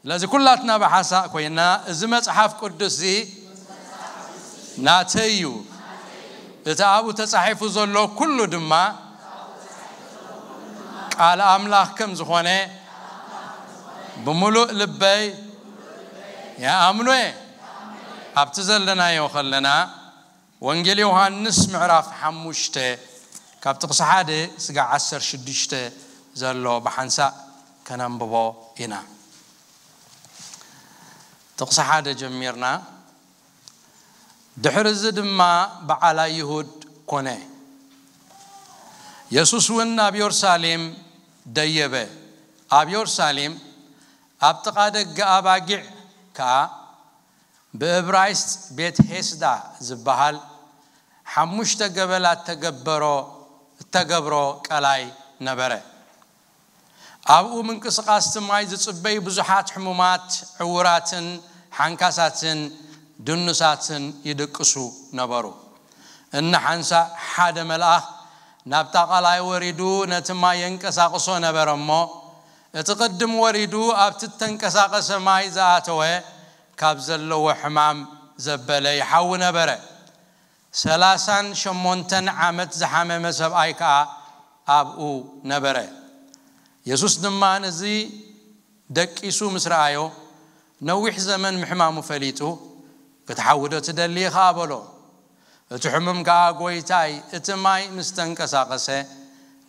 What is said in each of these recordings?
ስለዚ ኩላትና ብሓንሳእ ኮይና፣ እዚ መጽሓፍ ቅዱስ እዚ ናተይ እዩ፣ እቲ ኣብኡ ተጻሒፉ ዘሎ ኩሉ ድማ ቃል ኣምላኽ ከም ዝኾነ ብምሉእ ልበይ ይኣምኖ እየ። ኣብቲ ዘለናዮ ከለና፣ ወንጌል ዮሃንስ ምዕራፍ ሓሙሽተ ካብ ጥቕሲ ሓደ ስጋዕ ዓሰርተ ሽዱሽተ ዘሎ ብሓንሳእ ከነንብቦ ኢና። ጥቕሲ ሓደ ጀሚርና። ድሕሪ እዚ ድማ በዓል ኣይሁድ ኮነ። የሱስ እውን ናብ የሩሳሌም ደየበ። ኣብ የሩሳሌም ኣብ ጥቓ ደገ ኣባጊዕ ከኣ ብእብራይስጥ ቤት ሄስዳ ዝበሃል ሓሙሽተ ገበላት ተገበሮ እተገብሮ ቀላይ ነበረ። ኣብኡ ምንቅስቓስ ማይ ዝጽበዩ ብዙሓት ሕሙማት፣ ዕውራትን ሓንካሳትን ድኑሳትን ይድቅሱ ነበሩ። እንሓንሳእ ሓደ መልኣኽ ናብታ ቀላይ ወሪዱ ነቲ ማይ የንቀሳቕሶ ነበረ እሞ፣ እቲ ቅድም ወሪዱ ኣብቲ እተንቀሳቐሰ ማይ ዝኣተወ ካብ ዘለዎ ሕማም ዘበለ ይሓዊ ነበረ። ሰላሳን ሸሞንተን ዓመት ዝሓመመ ሰብኣይ ከኣ ኣብኡ ነበረ። የሱስ ድማ ነዚ ደቂሱ ምስ ረኣዮ፣ ነዊሕ ዘመን ምሕማሙ ፈሊጡ፣ "ክትሓዊ ዶ ትደሊ?" ከኣ በሎ። እቲ ሕሙም ከኣ፣ "ጐይታይ፣ እቲ ማይ ምስ ተንቀሳቐሰ፣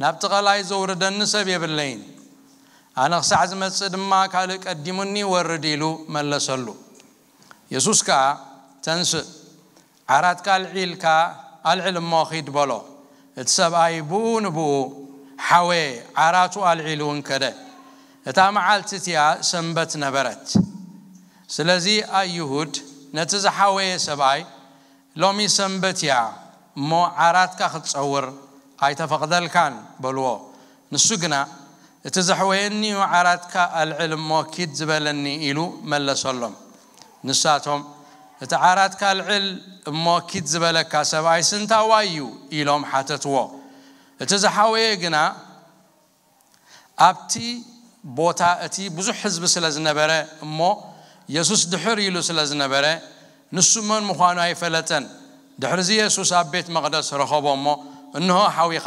ናብቲ ቀላይ ዘውርደኒ ሰብ የብለይን። ኣነ ክሳዕ ዝመጽእ ድማ ካልእ ቀዲሙኒ ይወርድ" ኢሉ መለሰሉ። የሱስ ከኣ፣ "ተንስእ፣ ዓራትካ ኣልዒልካ ኣልዕል እሞ ኺድ" በሎ። እቲ ሰብኣይ ብኡ ንብኡ ሓወየ፣ ዓራቱ ኣልዒሉ እውን ከደ። እታ መዓልቲ እቲኣ ሰንበት ነበረት። ስለዚ ኣይሁድ ነቲ ዝሓወየ ሰብኣይ፣ "ሎሚ ሰንበት እያ እሞ ዓራትካ ክትጸውር ኣይተፈቕደልካን" በልዎ። ንሱ ግና፣ "እቲ ዘሕወየኒ እዩ ዓራትካ ኣልዕል እሞ ኪድ ዝበለኒ" ኢሉ መለሰሎም። ንሳቶም፣ "እቲ ዓራትካ ኣልዕል እሞ ኪድ ዝበለካ ሰብኣይስ እንታዋይ እዩ?" ኢሎም ሓተትዎ። እቲ ዝሓወየ ግና ኣብቲ ቦታ እቲ ብዙሕ ህዝቢ ስለ ዝነበረ እሞ የሱስ ድሕር ኢሉ ስለ ዝነበረ ንሱ መን ምዃኑ ኣይፈለጠን። ድሕርዚ የሱስ ኣብ ቤት መቕደስ ረኸቦ እሞ፣ "እንሆ ሓዊኻ፣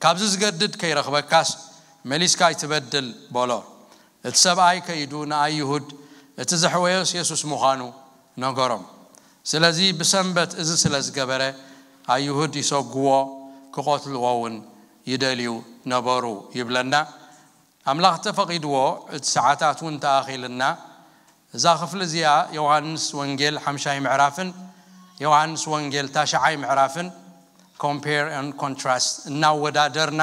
ካብዚ ዝገድድ ከይረኽበካስ መሊስካ ኣይትበድል" በሎ። እቲ ሰብኣይ ከይዱ ንኣይሁድ እቲ ዘሕወዮስ የሱስ ምዃኑ ነገሮም። ስለዚ ብሰንበት እዚ ስለ ዝገበረ ኣይሁድ ይሰጉዎ፣ ክቐትልዎ እውን ይደልዩ ነበሩ ይብለና። ኣምላኽ ተፈቒድዎ፣ እቲ ሰዓታት እውን ተኣኺልና። እዛ ክፍሊ እዚኣ ዮሃንስ ወንጌል ሓምሻይ ምዕራፍን ዮሃንስ ወንጌል ታሽዓይ ምዕራፍን compare and contrast እናወዳደርና፣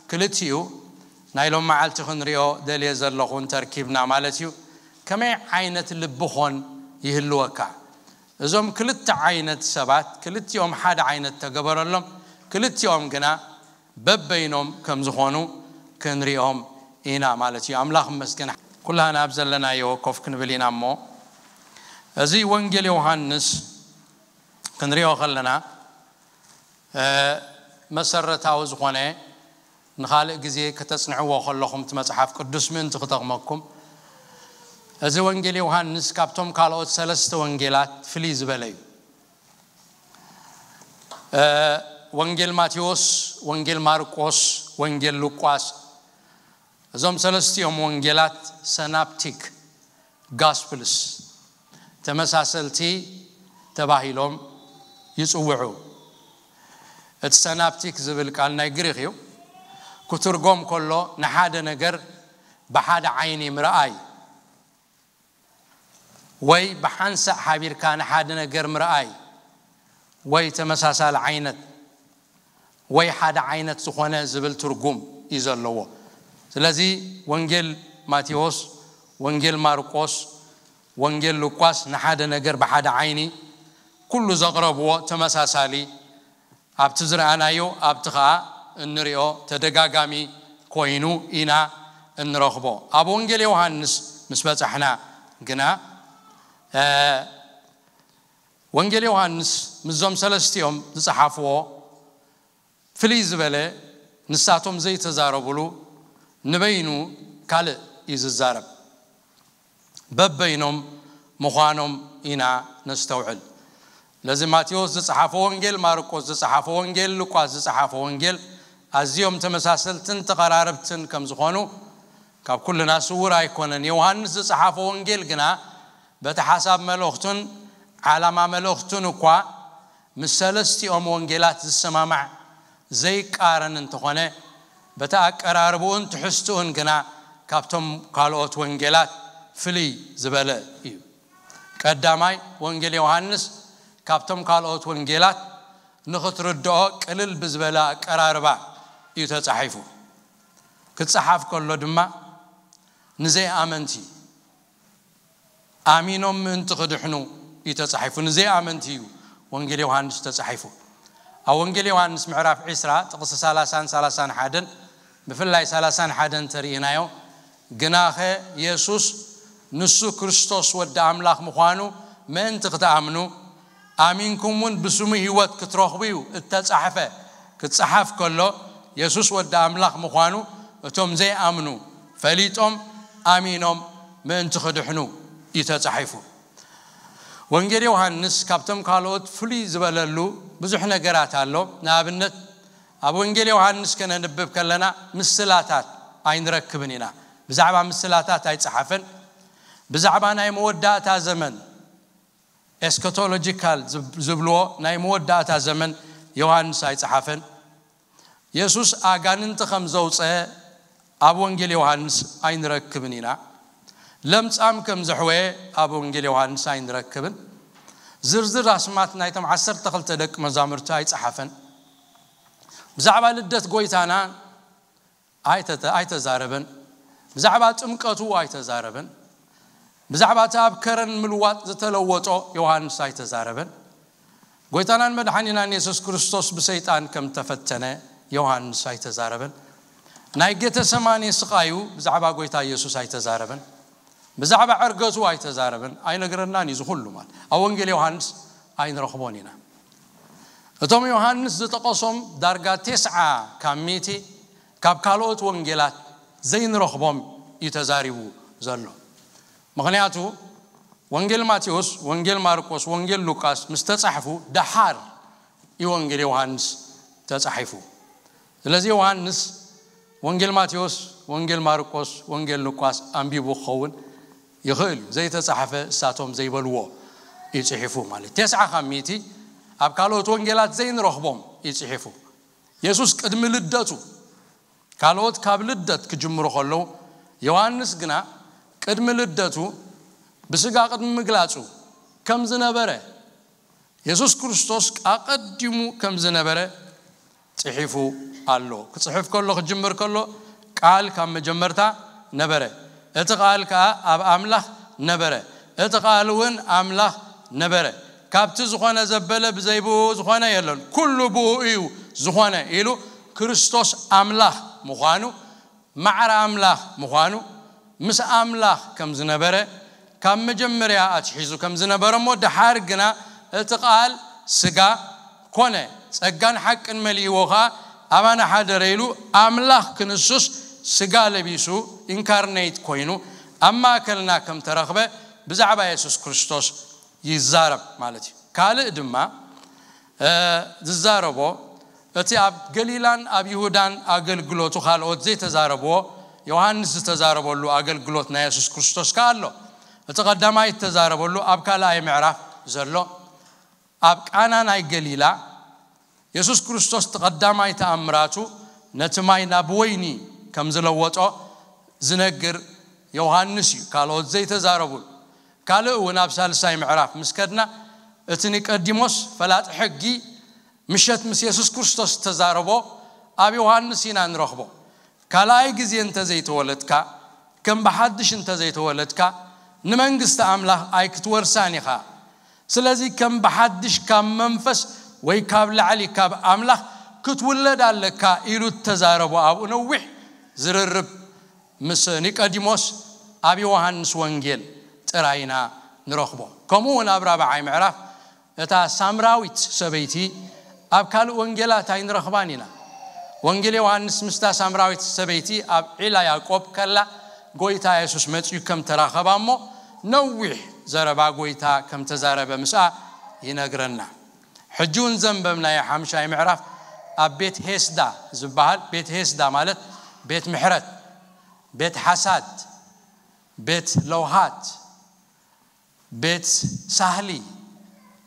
ክልቲኡ ናይ ሎም መዓልቲ ክንሪኦ ደልየ ዘለኹ እንተርኪብና ማለት እዩ፣ ከመይ ዓይነት ልቢ ኾን ይህልወካ? እዞም ክልተ ዓይነት ሰባት፣ ክልቲኦም ሓደ ዓይነት ተገበረሎም፣ ክልቲኦም ግና በበይኖም ከም ዝኾኑ ክንሪኦም ኢና ማለት እዩ። ኣምላኽ ይመስገን። ኩላህና ኣብ ዘለናዮ ኮፍ ክንብል ኢና እሞ፣ እዚ ወንጌል ዮሃንስ ክንሪኦ ከለና፣ እ፣ መሰረታዊ ዝኾነ፣ ንኻልእ ግዜ ከተጽንዕዎ ከለኹም እቲ መጽሓፍ ቅዱስ ምእንቲ ክጠቕመኩም፣ እዚ ወንጌል ዮሃንስ ካብቶም ካልኦት ሰለስተ ወንጌላት ፍልይ ዝበለ እዩ። እ፣ ወንጌል ማቴዎስ፣ ወንጌል ማርቆስ፣ ወንጌል ሉቃስ፣ እዞም ሰለስቲኦም ወንጌላት ሰናፕቲክ ጋስፕልስ፣ ተመሳሰልቲ ተባሂሎም ይጽውዑ። እቲ ሰናፕቲክ ዝብል ቃል ናይ ግሪኽ እዩ። ክትርጎም ከሎ ንሓደ ነገር ብሓደ ዓይኒ ምርኣይ፣ ወይ ብሓንሳእ ሓቢርካ ንሓደ ነገር ምርኣይ፣ ወይ ተመሳሳሊ ዓይነት፣ ወይ ሓደ ዓይነት ዝኾነ ዝብል ትርጉም እዩ ዘለዎ። ስለዚ ወንጌል ማቴዎስ፣ ወንጌል ማርቆስ፣ ወንጌል ሉቃስ ንሓደ ነገር ብሓደ ዓይኒ ኩሉ ዘቕረብዎ ተመሳሳሊ፣ ኣብቲ ዝረኣናዮ ኣብቲ ኸኣ እንሪኦ ተደጋጋሚ ኮይኑ ኢና እንረኽቦ። ኣብ ወንጌል ዮሃንስ ምስ በጻሕና ግና፣ እ፣ ወንጌል ዮሃንስ ምስዞም ሰለስቲኦም ዝጸሓፍዎ ፍልይ ዝበለ፣ ንሳቶም ዘይተዛረቡሉ፣ ንበይኑ ካልእ እዩ ዝዛረብ። በበይኖም ምዃኖም ኢና ነስተውዕል። ስለዚ ማቴዎስ ዝጸሓፎ ወንጌል፣ ማርቆስ ዝጸሓፎ ወንጌል፣ ሉቃስ ዝጸሓፎ ወንጌል ኣዝዮም ተመሳሰልትን ተቐራረብትን ከም ዝኾኑ ካብ ኩልና ስውር ኣይኮነን። ዮሃንስ ዝጸሓፎ ወንጌል ግና በቲ ሓሳብ መልእኽቱን ዓላማ መልእኽቱን እኳ ምስ ሰለስቲኦም ወንጌላት ዝሰማማዕ ዘይቃረን እንተኾነ፣ በቲ ኣቀራርብኡን ትሕዝትኡን ግና ካብቶም ካልኦት ወንጌላት ፍልይ ዝበለ እዩ። ቀዳማይ ወንጌል ዮሃንስ ካብቶም ካልኦት ወንጌላት ንኽትርድኦ ቅልል ብዝበለ ኣቀራርባ እዩ ተጻሒፉ። ክጸሓፍ ከሎ ድማ ንዘይኣመንቲ፣ ኣሚኖም ምእንቲ ክድሕኑ እዩ ተጻሒፉ። ንዘይኣመንቲ እዩ ወንጌል ዮሃንስ ተጻሒፉ። ኣብ ወንጌል ዮሃንስ ምዕራፍ ዕስራ ጥቕሲ ሰላሳን ሰላሳን ሓደን፣ ብፍላይ ሰላሳን ሓደን እንተርኢናዮ፣ ግናኸ የሱስ ንሱ ክርስቶስ ወዲ ኣምላኽ ምዃኑ ምእንቲ ክትኣምኑ፣ ኣሚንኩም እውን ብስሙ ህይወት ክትረኽቡ እዩ እተጻሕፈ። ክጸሓፍ ከሎ፣ የሱስ ወዲ ኣምላኽ ምዃኑ እቶም ዘይኣምኑ ፈሊጦም ኣሚኖም ምእንቲ ክድሕኑ እዩ ተጻሒፉ። ወንጌል ዮሃንስ ካብቶም ካልኦት ፍሉይ ዝበለሉ ብዙሕ ነገራት ኣሎ። ንኣብነት፣ ኣብ ወንጌል ዮሃንስ ከነንብብ ከለና ምስላታት ኣይንረክብን ኢና። ብዛዕባ ምስላታት ኣይጸሓፈን። ብዛዕባ ናይ መወዳእታ ዘመን፣ ኤስካቶሎጂካል ዝብ-፣ ዝብልዎ ናይ መወዳእታ ዘመን ዮሃንስ ኣይጸሓፈን። የሱስ ኣጋንንቲ ከም ዘውጸ ኣብ ወንጌል ዮሃንስ ኣይንረክብን ኢና። ለምጻም ከም ዘሕወየ ኣብ ወንጌል ዮሃንስ ኣይንረክብን። ዝርዝር ኣስማት ናይቶም ዓሰርተ ክልተ ደቂ መዛሙርቲ ኣይጸሓፈን። ብዛዕባ ልደት ጎይታና ኣይተተ-፣ ኣይተዛረበን። ብዛዕባ ጥምቀቱ ኣይተዛረበን። ብዛዕባ እቲ ኣብ ከረን ምልዋጥ ዝተለወጦ ዮሃንስ ኣይተዛረበን። ጎይታናን መድሓኒናን የሱስ ክርስቶስ ብሰይጣን ከም ተፈተነ ዮሃንስ ኣይተዛረበን። ናይ ጌተሰማኒ ስቓዩ ብዛዕባ ጎይታ የሱስ ኣይተዛረበን። ብዛዕባ ዕርገቱ ኣይተዛረበን። ኣይነግረናን እዩ ዝኹሉ ማለት። ኣብ ወንጌል ዮሃንስ ኣይንረኽቦን ኢና። እቶም ዮሃንስ ዝጠቐሶም ዳርጋ ተስዓ ካብ ሚእቲ ካብ ካልኦት ወንጌላት ዘይንረኽቦም እዩ ተዛሪቡ ዘሎ። ምኽንያቱ ወንጌል ማቴዎስ፣ ወንጌል ማርቆስ፣ ወንጌል ሉቃስ ምስ ተጻሕፉ ደሓር እዩ ወንጌል ዮሃንስ ተጻሒፉ። ስለዚ ዮሃንስ ወንጌል ማቴዎስ፣ ወንጌል ማርቆስ፣ ወንጌል ሉቃስ ኣንቢቡ ክኸውን ይኽእል እዩ። ዘይተጻሕፈ እሳቶም ዘይበልዎ እዩ ጽሒፉ ማለት። ተስዓ ካብ ሚእቲ ኣብ ካልኦት ወንጌላት ዘይንረኽቦም እዩ ጽሒፉ። የሱስ ቅድሚ ልደቱ፣ ካልኦት ካብ ልደት ክጅምሩ ከለዉ፣ ዮሃንስ ግና ቅድሚ ልደቱ ብስጋ ቅድሚ ምግላጹ ከም ዝነበረ፣ የሱስ ክርስቶስ ኣቐዲሙ ከም ዝነበረ ጽሒፉ ኣሎ። ክጽሕፍ ከሎ፣ ክጅምር ከሎ፣ ቃል ካብ መጀመርታ ነበረ፣ እቲ ቃል ከኣ ኣብ ኣምላኽ ነበረ፣ እቲ ቃል እውን ኣምላኽ ነበረ። ካብቲ ዝኾነ ዘበለ፣ ብዘይ ብኡ ዝኾነ የለን። ኩሉ ብኡ እዩ ዝኾነ ኢሉ፣ ክርስቶስ ኣምላኽ ምዃኑ፣ ማዕረ ኣምላኽ ምዃኑ፣ ምስ ኣምላኽ ከም ዝነበረ፣ ካብ መጀመርያ ኣትሒዙ ከም ዝነበረ እሞ፣ ደሓር ግና እቲ ቃል ስጋ ኮነ፣ ጸጋን ሓቅን መሊእዎ ኸኣ ኣባና ሓደረ ኢሉ፣ ኣምላኽ ክንሱስ ስጋ ለቢሱ፣ ኢንካርኔት ኮይኑ ኣብ ማእከልና ከም ተረኽበ ብዛዕባ የሱስ ክርስቶስ ይዛረብ ማለት እዩ። ካልእ ድማ፣ እ፣ ዝዛረቦ፣ እቲ ኣብ ገሊላን ኣብ ይሁዳን ኣገልግሎቱ ካልኦት ዘይተዛረብዎ፣ ዮሃንስ ዝተዛረበሉ ኣገልግሎት ናይ የሱስ ክርስቶስ ከኣ ኣሎ። እቲ ቀዳማይ እተዛረበሉ ኣብ ካልኣይ ምዕራፍ ዘሎ፣ ኣብ ቃና ናይ ገሊላ፣ የሱስ ክርስቶስ እቲ ቀዳማይ ተኣምራቱ፣ ነቲ ማይ ናብ ወይኒ ከም ዝለወጦ ዝነግር ዮሃንስ እዩ፣ ካልኦት ዘይተዛረቡሉ። ካልእ እውን ኣብ ሳልሳይ ምዕራፍ ምስ ከድና፣ እቲ ኒቀዲሞስ ፈላጢ ሕጊ ምሸት ምስ የሱስ ክርስቶስ ዝተዛረቦ ኣብ ዮሃንስ ኢና ንረኽቦ። ካልኣይ ግዜ እንተ ዘይተወለድካ፣ ከም ብሓድሽ እንተ ዘይተወለድካ፣ ንመንግስቲ ኣምላኽ ኣይክትወርሳን ኢኻ። ስለዚ ከም ብሓድሽ ካብ መንፈስ ወይ ካብ ላዕሊ ካብ ኣምላኽ ክትውለድ ኣለካ ኢሉ እተዛረቦ ኣብኡ ነዊሕ ዝርርብ ምስ ኒቆዲሞስ ኣብ ዮሃንስ ወንጌል ጥራይ ኢና ንረኽቦ። ከምኡ እውን ኣብ ራብዓይ ምዕራፍ እታ ሳምራዊት ሰበይቲ ኣብ ካልእ ወንጌላት ኣይንረኽባን ኢና። ወንጌል ዮሃንስ ምስታ ሳምራዊት ሰበይቲ ኣብ ዒላ ያዕቆብ ከላ ጎይታ የሱስ መጺኡ ከም ተራኸባ እሞ ነዊሕ ዘረባ ጎይታ ከም ተዛረበ ምስኣ ይነግረና። ሕጂ እውን ዘንበብናዮ ሓምሻይ ምዕራፍ ኣብ ቤት ሄስዳ ዝበሃል፣ ቤት ሄስዳ ማለት ቤት ምሕረት፣ ቤት ሓሳድ፣ ቤት ለውሃት፣ ቤት ሳህሊ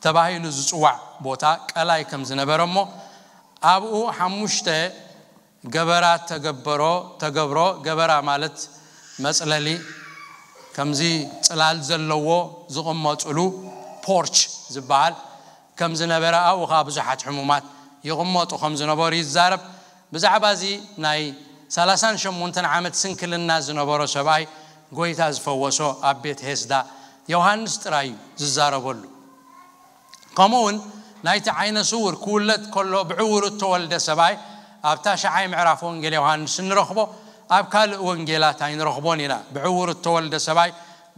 ተባሂሉ ዝጽዋዕ ቦታ ቀላይ ከም ዝነበረ እሞ ኣብኡ ሓሙሽተ ገበራት ተገበሮ ተገብሮ። ገበራ ማለት መጽለሊ፣ ከምዚ ጽላል ዘለዎ ዝቕመጥሉ ፖርች ዝበሃል ከም ዝነበረ፣ ኣብኡ ኸዓ ብዙሓት ሕሙማት ይቕመጡ ከም ዝነበሩ ይዛረብ። ብዛዕባ እዚ ናይ ሰላሳን ሸሞንተን ዓመት ስንክልና ዝነበሮ ሰብኣይ ጎይታ ዝፈወሶ ኣብ ቤት ሄስዳ ዮሃንስ ጥራይ እዩ ዝዛረበሉ። ከምኡ እውን ናይቲ ዓይነ ስውር ክውለድ ከሎ ብዕውሩ እተወልደ ሰብኣይ ኣብ ታሽዓይ ምዕራፍ ወንጌል ዮሃንስ እንረኽቦ፣ ኣብ ካልእ ወንጌላት ኣይንረኽቦን ኢና። ብዕውሩ እተወልደ ሰብኣይ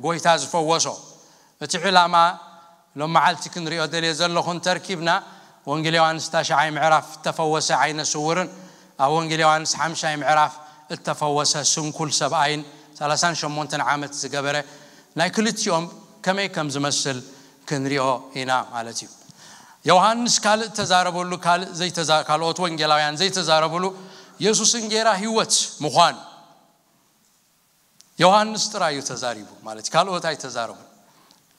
ጎይታ ዝፈወሶ። እቲ ዕላማ ሎም መዓልቲ ክንሪኦ ደልየ ዘለኹን ተርኪብና ወንጌል ዮሃንስ ታሽዓይ ምዕራፍ እተፈወሰ ዓይነ ስውርን ኣብ ወንጌል ዮሃንስ ሓምሻይ ምዕራፍ እተፈወሰ ስንኩል ሰብኣይን ሰላሳን ሸሞንተን ዓመት ዝገበረ ናይ ክልቲኦም ከመይ ከም ዝመስል ክንሪኦ ኢና ማለት እዩ። ዮሃንስ ካልእ ተዛረበሉ፣ ካልእ ዘይተዛ-፣ ካልኦት ወንጌላውያን ዘይተዛረብሉ የሱስ እንጌራ ህይወት ምዃኑ ዮሃንስ ጥራይ እዩ ተዛሪቡ ማለት እዩ። ካልኦት ኣይተዛረቡን።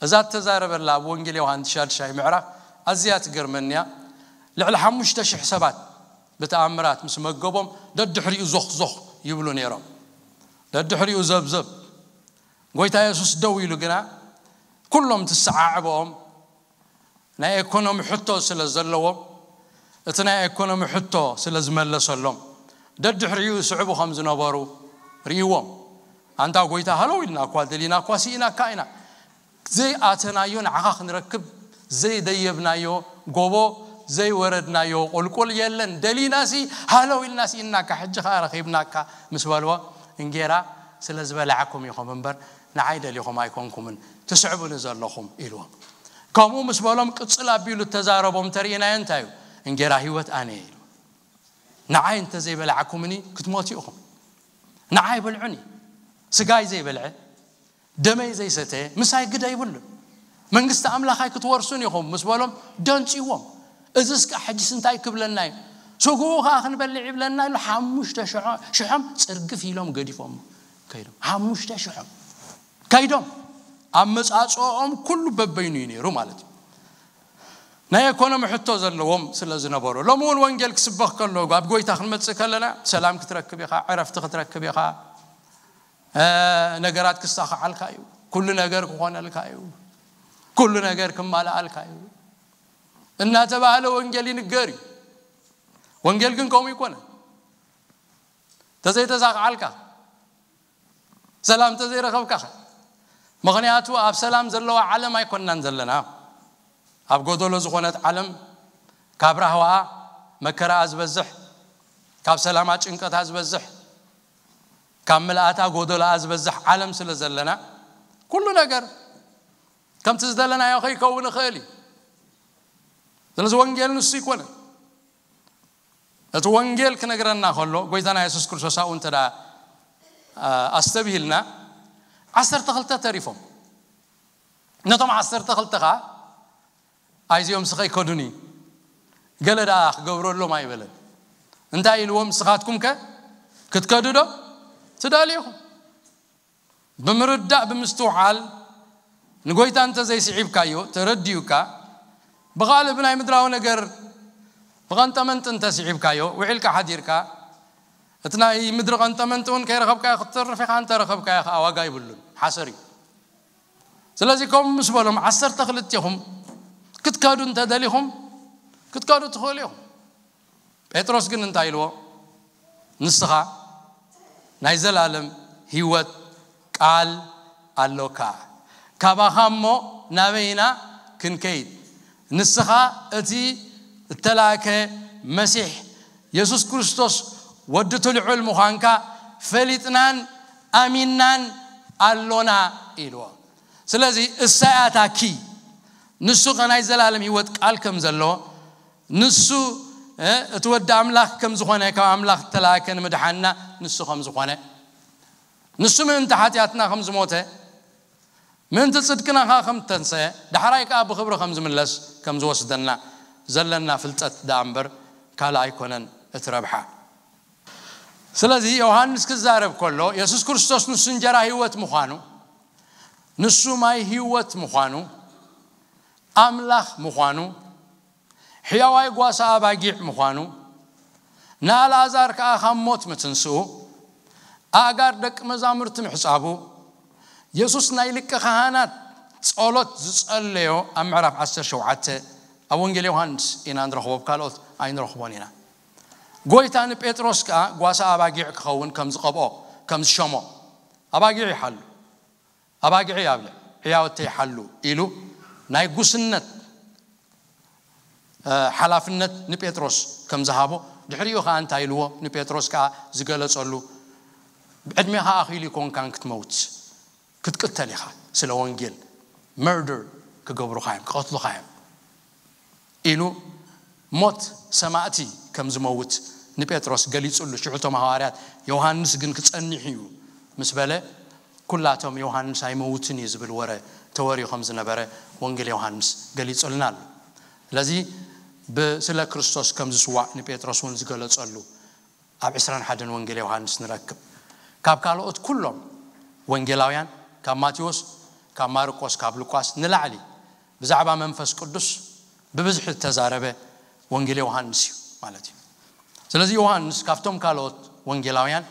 እዛ እተዛረበላ ኣብ ወንጌል ዮሃንስ ሻድሻይ ምዕራፍ ኣዝያ ትገርመኒ እያ። ልዕሊ ሓሙሽተ ሽሕ ሰባት ብተኣምራት ምስ መገቦም ደድሕሪኡ ዞኽ ዞኽ ይብሉ ነይሮም። ደድሕሪኡ ዘብዘብ። ጎይታ የሱስ ደው ኢሉ ግና ኩሎም ትሰዓዕበኦም ናይ ኤኮኖሚ ሕቶ ስለ ዘለዎም፣ እቲ ናይ ኤኮኖሚ ሕቶ ስለ ዝመለሰሎም ደድሕሪኡ ይስዕቡ ከም ዝነበሩ ርእይዎም። ኣንታ ጎይታ ሃለው ኢልና እኳ ደሊና እኳ ስኢናካ ኢና። ዘይኣተናዮ ንዓኻ ክንረክብ ዘይደየብናዮ ጎቦ ዘይወረድናዮ ቁልቁል የለን። ደሊናሲ ሃለው ኢልና ስኢናካ፣ ሕጂ ኸዓ ረኺብናካ ምስ በልዎ፣ እንጌራ ስለ ዝበላዕኩም ኢኹም እምበር ንዓይ ደሊኹም ኣይኮንኩምን ትስዕቡኒ ዘለኹም ኢልዎም። ከምኡ ምስ በሎም ቅጽል ኣቢሉ እተዛረቦም እንተርኢናዮ እንታይ እዩ? እንጌራ ህይወት ኣነ እየ ኢሉ። ንዓይ እንተዘይበላዕኩምኒ ክትሞቱ ኢኹም። ንዓይ ብልዑኒ። ስጋይ ዘይበልዐ፣ ደመይ ዘይሰተ ምሳይ ግደ ይብሉን። መንግስቲ ኣምላኽ ኣይክትወርሱን ኢኹም ምስ በሎም ደንጽዎም። እዝስ ከኣ ሕጅስ እንታይ ክብለና እዩ? ስግኡ ከኣ ክንበልዕ ይብለና ኢሉ ሓሙሽተ ሽሖ-፣ ሽሖም ጽርግፍ ኢሎም ገዲፎም ከይዶም። ሓሙሽተ ሽሖም ከይዶም። ኣመጻጽኦም ኩሉ በበይኑ እዩ ነይሩ ማለት እዩ። ናይ ኤኮኖሚ ሕቶ ዘለዎም ስለ ዝነበሩ። ሎሚ እውን ወንጌል ክስበኽ ከሎ፣ ኣብ ጎይታ ክንመጽእ ከለና፣ ሰላም ክትረክብ ኢኻ፣ ዕረፍቲ ክትረክብ ኢኻ፣ እ፣ ነገራት ክሳኻዓልካ እዩ፣ ኩሉ ነገር ክኾነልካ እዩ፣ ኩሉ ነገር ክማልኣልካ እዩ እናተባህለ ወንጌል ይንገር እዩ። ወንጌል ግን ከምኡ ይኮነ። ተዘይተሳኻዓልካ፣ ሰላም ተዘይረኸብካ፣ ምኽንያቱ ኣብ ሰላም ዘለዋ ዓለም ኣይኮንናን ዘለና። ኣብ ጎደሎ ዝኾነት ዓለም፣ ካብ ራህዋኣ መከራኣ ዝበዝሕ፣ ካብ ሰላማ ጭንቀታ ዝበዝሕ፣ ካብ ምልኣታ ጎደሎኣ ዝበዝሕ ዓለም ስለ ዘለና፣ ኩሉ ነገር ከምቲ ዝደለናዮ ከይከውን ይኽእል እዩ። ስለዚ ወንጌል ንሱ ይኮነ። እቲ ወንጌል ክነግረና ከሎ፣ ጎይታና የሱስ ክርስቶስ ኣብኡ እንተ ደኣ፣ ኣ-፣ ኣስተብሂልና፣ ዓሰርተ ክልተ ተሪፎም። ነቶም ዓሰርተ ክልተ ኸኣ፣ "ኣይዚኦም ስኸ ኣይከዱን እዩ፣ ገለ ደኣ ክገብረሎም" ኣይበለን። እንታይ ኢልዎም? "ንስኻትኩም ከ ክትከዱ ዶ ትደልዩ ኢኹም?" ብምርዳእ ብምስትውዓል ንጎይታ እንተ ዘይስዒብካዮ፣ ተረዲኡካ፣ ብኻልእ ብናይ ምድራዊ ነገር ብቐንጠመንጢ እንተ ስዒብካዮ፣ ውዒልካ ሓዲርካ፣ እቲ ናይ ምድሪ ቀንጠመንጢ እውን ከይረኸብካዮ ክትተርፍ ኢኻ፣ እንተ ረኸብካዮ ኸዓ ዋጋ ይብሉን፣ ሓሰር እዩ። ስለዚ ከምኡ ምስ በሎም፣ ዓሰርተ ክልቴኹም ክትከዱ እንተ ደሊኹም፣ ክትከዱ ትኽእሉ ኢኹም። ጴጥሮስ ግን እንታይ ኢልዎ? "ንስኻ ናይ ዘላለም ህይወት ቃል ኣሎካ። ካባኻ እሞ ናበይና ክንከይድ? ንስኻ እቲ እተላእከ መሲሕ የሱስ ክርስቶስ ወዲ እቲ ልዑል ምዃንካ ፈሊጥናን ኣሚንናን ኣሎና" ኢልዎ። ስለዚ እሳ እያ እታ ኪ። ንሱ ኸ ናይ ዘላለም ህይወት ቃል ከም ዘሎ፣ ንሱ፣ እ፣ እቲ ወዲ ኣምላኽ ከም ዝኾነ፣ ካብ ኣምላኽ እተላእከ ንምድሓንና ንሱ ከም ዝኾነ፣ ንሱ ምእንቲ ሓጢኣትና ከም ዝሞተ፣ ምእንቲ ጽድቅና ኸኣ ከም እተንሰ፣ ዳሕራይ ከኣ ብኽብሪ ከም ዝምለስ ከም ዝወስደና ዘለና ፍልጠት ደኣ እምበር ካልእ ኣይኮነን እቲ ረብሓ። ስለዚ ዮሃንስ ክዛረብ ከሎ፣ የሱስ ክርስቶስ ንሱ እንጀራ ህይወት ምዃኑ፣ ንሱ ማይ ህይወት ምዃኑ፣ ኣምላኽ ምዃኑ፣ ሕያዋይ ጓሳ ኣባጊዕ ምዃኑ፣ ንኣልኣዛር ከኣ ካብ ሞት ምትንስኡ፣ ኣእጋር ደቂ መዛሙርቲ ምሕጻቡ፣ የሱስ ናይ ሊቀ ካህናት ጸሎት ዝጸለዮ ኣብ ምዕራፍ ዓሰርተ ሸውዓተ ኣብ ወንጌል ዮሃንስ ኢና ንረኽቦ፣ ኣብ ካልኦት ኣይንረኽቦን ኢና። ጎይታ ንጴጥሮስ ከኣ ጓሳ ኣባጊዕ ክኸውን ከም ዝቐብኦ፣ ከም ዝሸሞ፣ ኣባጊዕ ይሓሉ፣ ኣባጊዕ ያብለ፣ ሕያወተይ ይሓሉ ኢሉ ናይ ጉስነት ሓላፍነት ንጴጥሮስ ከም ዝሃቦ፣ ድሕሪኡ ኸኣ እንታይ ኢልዎ? ንጴጥሮስ ከኣ ዝገለጸሉ፣ ብዕድሜኻ ኣኺሉ ይኮንካን ክትመውት፣ ክትቅተል ኢኻ፣ ስለ ወንጌል መርደር ክገብሩኻ እዮም፣ ክቐትሉኻ እዮም ኢሉ ሞት ሰማእቲ ከም ዝመውት ንጴጥሮስ ገሊጹሉ። ሽዑ እቶም ሃዋርያት፣ ዮሃንስ ግን ክጸንሕ እዩ ምስ በለ፣ ኩላቶም ዮሃንስ ኣይመውትን እዩ ዝብል ወረ ተወርዩ ከም ዝነበረ ወንጌል ዮሃንስ ገሊጹልና ኣሎ። ስለዚ ብ-፣ ስለ ክርስቶስ ከም ዝስዋዕ ንጴጥሮስ እውን ዝገለጸሉ ኣብ ዕስራን ሓደን ወንጌል ዮሃንስ ንረክብ። ካብ ካልኦት ኩሎም ወንጌላውያን፣ ካብ ማቴዎስ፣ ካብ ማርቆስ፣ ካብ ሉቃስ ንላዕሊ ብዛዕባ መንፈስ ቅዱስ ብብዝሒ እተዛረበ ወንጌል ዮሃንስ እዩ ማለት እዩ። ስለዚ ዮሃንስ ካብቶም ካልኦት ወንጌላውያን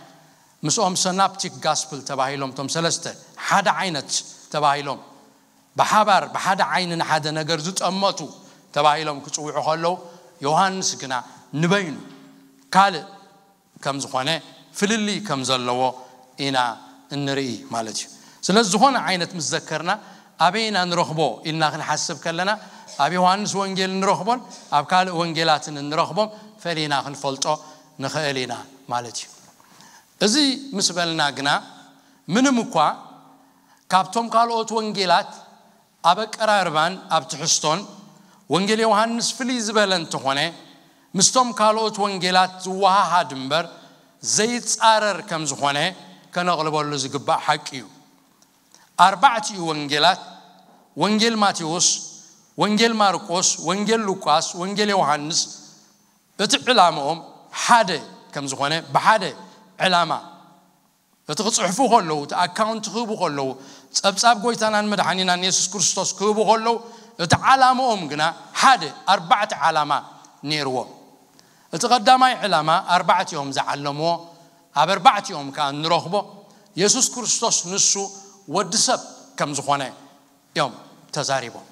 ምስኦም ሰናፕቲክ ጋስፕል ተባሂሎም፣ እቶም ሰለስተ ሓደ ዓይነት ተባሂሎም፣ ብሓባር ብሓደ ዓይኒ ንሓደ ነገር ዝጠመቱ ተባሂሎም ክጽውዑ ከለዉ፣ ዮሃንስ ግና ንበይኑ ካልእ ከም ዝኾነ፣ ፍልልይ ከም ዘለዎ ኢና እንርኢ ማለት እዩ። ስለዚ ዝኾነ ዓይነት ምስ ዘከርና፣ ኣበይ ኢና ንረኽቦ ኢልና ክንሓስብ ከለና፣ ኣብ ዮሃንስ ወንጌል እንረኽቦን ኣብ ካልእ ወንጌላትን እንረኽቦም ፈሊና ክንፈልጦ ንኽእል ኢና ማለት እዩ። እዚ ምስ በልና ግና፣ ምንም እኳ ካብቶም ካልኦት ወንጌላት ኣብ ኣቀራርባን ኣብ ትሕዝቶን ወንጌል ዮሃንስ ፍልይ ዝበለ እንተኾነ፣ ምስቶም ካልኦት ወንጌላት ዝወሃሃድ እምበር ዘይጻረር ከም ዝኾነ ከነቕልበሉ ዝግባእ ሓቂ እዩ። ኣርባዕቲኡ ወንጌላት፣ ወንጌል ማቴዎስ፣ ወንጌል ማርቆስ፣ ወንጌል ሉቃስ፣ ወንጌል ዮሃንስ፣ እቲ ዕላምኦም ሓደ ከም ዝኾነ፣ ብሓደ ዕላማ እቲ ክጽሕፉ ከለዉ፣ እቲ ኣካውንት ክህቡ ከለዉ፣ ጸብጻብ ጎይታናን መድሓኒናን የሱስ ክርስቶስ ክህቡ ከለዉ፣ እቲ ዓላምኦም ግና ሓደ፣ ኣርባዕተ ዓላማ ነይርዎም። እቲ ቀዳማይ ዕላማ ኣርባዕቲኦም ዝዓለምዎ፣ ኣብ ኣርባዕቲኦም ከኣ እንረኽቦ፣ የሱስ ክርስቶስ ንሱ ወዲ ሰብ ከም ዝኾነ እዮም ተዛሪቦም።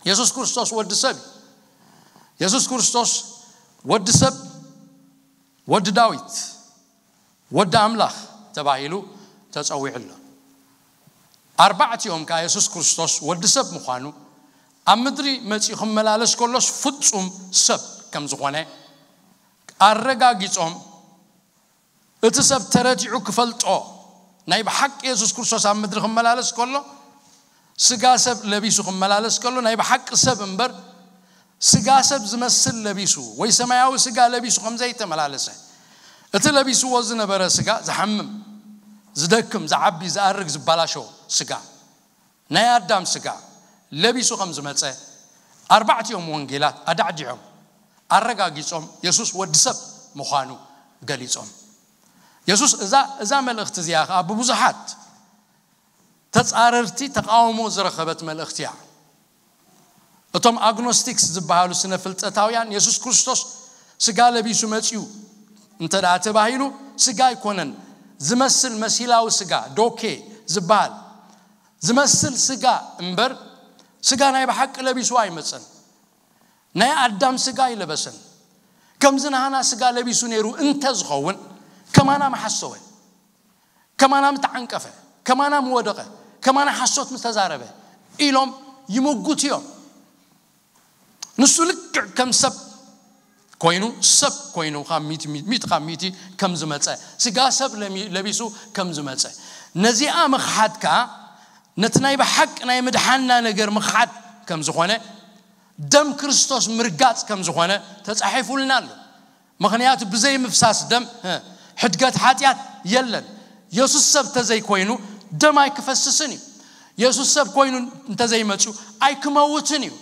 የሱስ ክርስቶስ ወዲ ሰብ እዩ። የሱስ ክርስቶስ ወዲ ሰብ፣ ወዲ ዳዊት፣ ወዲ ኣምላኽ ተባሂሉ ተጸዊዑ ኣሎ። ኣርባዕቲኦም ከኣ የሱስ ክርስቶስ ወዲ ሰብ ምዃኑ፣ ኣብ ምድሪ መጺኡ ክመላለስ ከሎስ ፍጹም ሰብ ከም ዝኾነ ኣረጋጊጾም፣ እቲ ሰብ ተረቲዑ ክፈልጦ፣ ናይ ብሓቂ የሱስ ክርስቶስ ኣብ ምድሪ ክመላለስ ከሎ፣ ስጋ ሰብ ለቢሱ ክመላለስ ከሎ፣ ናይ ብሓቂ ሰብ እምበር፣ ስጋ ሰብ ዝመስል ለቢሱ ወይ ሰማያዊ ስጋ ለቢሱ ከም ዘይተመላለሰ፣ እቲ ለቢስዎ ዝነበረ ስጋ ዝሓምም፣ ዝደክም፣ ዝዓቢ፣ ዝኣርግ፣ ዝበላሾ ስጋ፣ ናይ ኣዳም ስጋ ለቢሱ ከም ዝመጸ፣ ኣርባዕቲኦም ወንጌላት ኣዳዕዲዖም ኣረጋጊጾም፣ የሱስ ወዲ ሰብ ምዃኑ ገሊጾም። የሱስ እዛ፣ እዛ መልእኽቲ እዚኣ ኸኣ ብብዙሓት ተጻረርቲ ተቓውሞ ዝረኸበት መልእኽቲ እያ። እቶም ኣግኖስቲክስ ዝበሃሉ ስነ ፍልጠታውያን፣ የሱስ ክርስቶስ ስጋ ለቢሱ መጺኡ እንተ ደኣ ተባሂሉ፣ ስጋ ኣይኮነን፣ ዝመስል መሲላዊ ስጋ፣ ዶኬ ዝበሃል ዝመስል ስጋ እምበር፣ ስጋ ናይ ብሓቂ ለቢሱ ኣይመጸን። ናይ ኣዳም ስጋ ኣይለበሰን። ከምዚ ናህና ስጋ ለቢሱ ነይሩ እንተ ዝኸውን፣ ከማና ምሓሰወ፣ ከማና ምተዓንቀፈ፣ ከማና ምወደቐ፣ ከማና ሓሶት ምተዛረበ ኢሎም ይምጉቱ እዮም። ንሱ ልክዕ ከም ሰብ ኮይኑ፣ ሰብ ኮይኑ፣ ካብ ሚእቲ፣ ሚእቲ ካብ ሚእቲ ከም ዝመጸ፣ ስጋ ሰብ ለሚ-፣ ለቢሱ ከም ዝመጸ፣ ነዚኣ ምኽሓድ ከኣ ነቲ ናይ ብሓቂ ናይ ምድሓንና ነገር ምኽሓድ ከም ዝኾነ፣ ደም ክርስቶስ ምርጋጽ ከም ዝኾነ ተጻሒፉልና ኣሎ። ምኽንያቱ ብዘይ ምፍሳስ ደም፣ እ፣ ሕድገት ሓጢኣት የለን። የሱስ ሰብ ተዘይኮይኑ ደም ኣይክፈስስን እዩ። የሱስ ሰብ ኮይኑ እንተዘይመፅኡ ኣይክመውትን እዩ።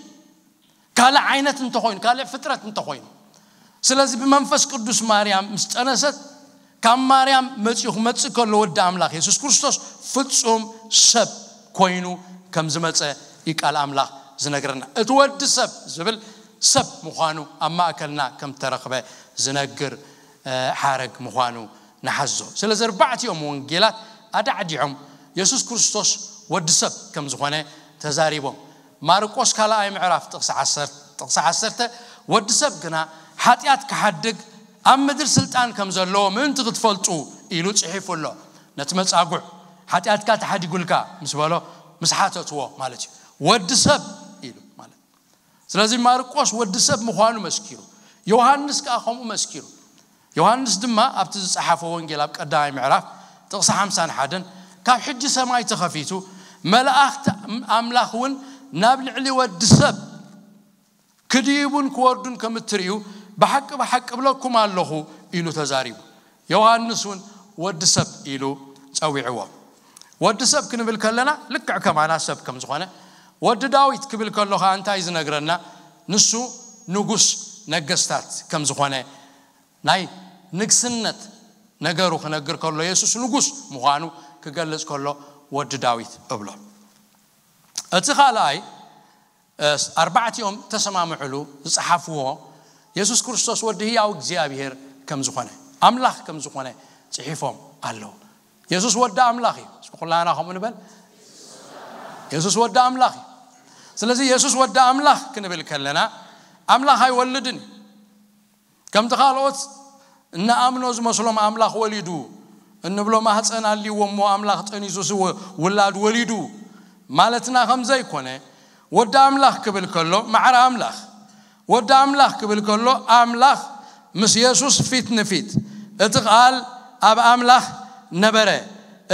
ካልእ ዓይነት እንተኾይኑ፣ ካልእ ፍጥረት እንተኾይኑ። ስለዚ ብመንፈስ ቅዱስ ማርያም ምስ ጠነሰት፣ ካብ ማርያም መፂኡ ክመፅእ ከሎ ወዲ ኣምላኽ የሱስ ክርስቶስ ፍጹም ሰብ ኮይኑ ከም ዝመፀ እዩ ቃል ኣምላኽ ዝነግረና። እቲ ወዲ ሰብ ዝብል ሰብ ምዃኑ ኣብ ማእከልና ከም ተረኽበ ዝነግር ሓረግ ምዃኑ ንሓዞ። ስለዚ ኣርባዕቲኦም ወንጌላት ኣዳዕዲዖም የሱስ ክርስቶስ ወዲ ሰብ ከም ዝኾነ ተዛሪቦም። ማርቆስ ካልኣይ ምዕራፍ ጥቕሲ ዓሰርተ ወዲ ሰብ ግና ሓጢኣት ክሓድግ ኣብ ምድሪ ስልጣን ከም ዘለዎ ምእንቲ ክትፈልጡ ኢሉ ጽሒፉ ኣሎ። ነቲ መጻጉዕ ሓጢኣትካ ተሓዲጉልካ ምስ በሎ ምስ ሓተትዎ ማለት እዩ። ወዲ ሰብ ኢሉ ማለት። ስለዚ ማርቆስ ወዲ ሰብ ምዃኑ መስኪሩ፣ ዮሃንስ ከኣ ከምኡ መስኪሩ። ዮሃንስ ድማ ኣብቲ ዝጸሓፎ ወንጌል ኣብ ቀዳማይ ምዕራፍ ጥቕሲ ሓምሳን ሓደን ካብ ሕጂ ሰማይ ተኸፊቱ መላእኽቲ ኣምላኽ እውን ናብ ልዕሊ ወዲ ሰብ ክድይቡን ክወርዱን ከም እትርእዩ ብሓቂ ብሓቂ እብለኩም ኣለኹ ኢሉ ተዛሪቡ። ዮሃንስ እውን ወዲ ሰብ ኢሉ ጸዊዕዎ። ወዲ ሰብ ክንብል ከለና ልክዕ ከማና ሰብ ከም ዝኾነ፣ ወዲ ዳዊት ክብል ከሎ ኸኣ እንታይ ዝነግረና? ንሱ ንጉስ ነገስታት ከም ዝኾነ፣ ናይ ንግስነት ነገሩ ክነግር ከሎ፣ የሱስ ንጉስ ምዃኑ ክገልጽ ከሎ ወዲ ዳዊት እብሎ። እቲ ካልኣይ ኣርባዕቲኦም ተሰማምዕሉ ዝጸሓፍዎ የሱስ ክርስቶስ ወዲ ህያው እግዚኣብሔር ከም ዝኾነ፣ ኣምላኽ ከም ዝኾነ ጽሒፎም ኣለዉ። የሱስ ወዲ ኣምላኽ እዩ። እስኪ ኩላና ከምኡ ንበል። የሱስ ወዲ ኣምላኽ እዩ። ስለዚ የሱስ ወዲ ኣምላኽ ክንብል ከለና ኣምላኽ ኣይወልድን እዩ። ከምቲ ካልኦት እንኣምኖ ዝመስሎም ኣምላኽ ወሊዱ እንብሎ ማህፀን ኣልይዎ እሞ ኣምላኽ ጠኒሱስ ወ-፣ ውላድ ወሊዱ ማለትና ከም ዘይኮነ፣ ወዲ ኣምላኽ ክብል ከሎ ማዕረ ኣምላኽ፣ ወዲ ኣምላኽ ክብል ከሎ ኣምላኽ ምስ የሱስ ፊት ንፊት፣ እቲ ቃል ኣብ ኣምላኽ ነበረ፣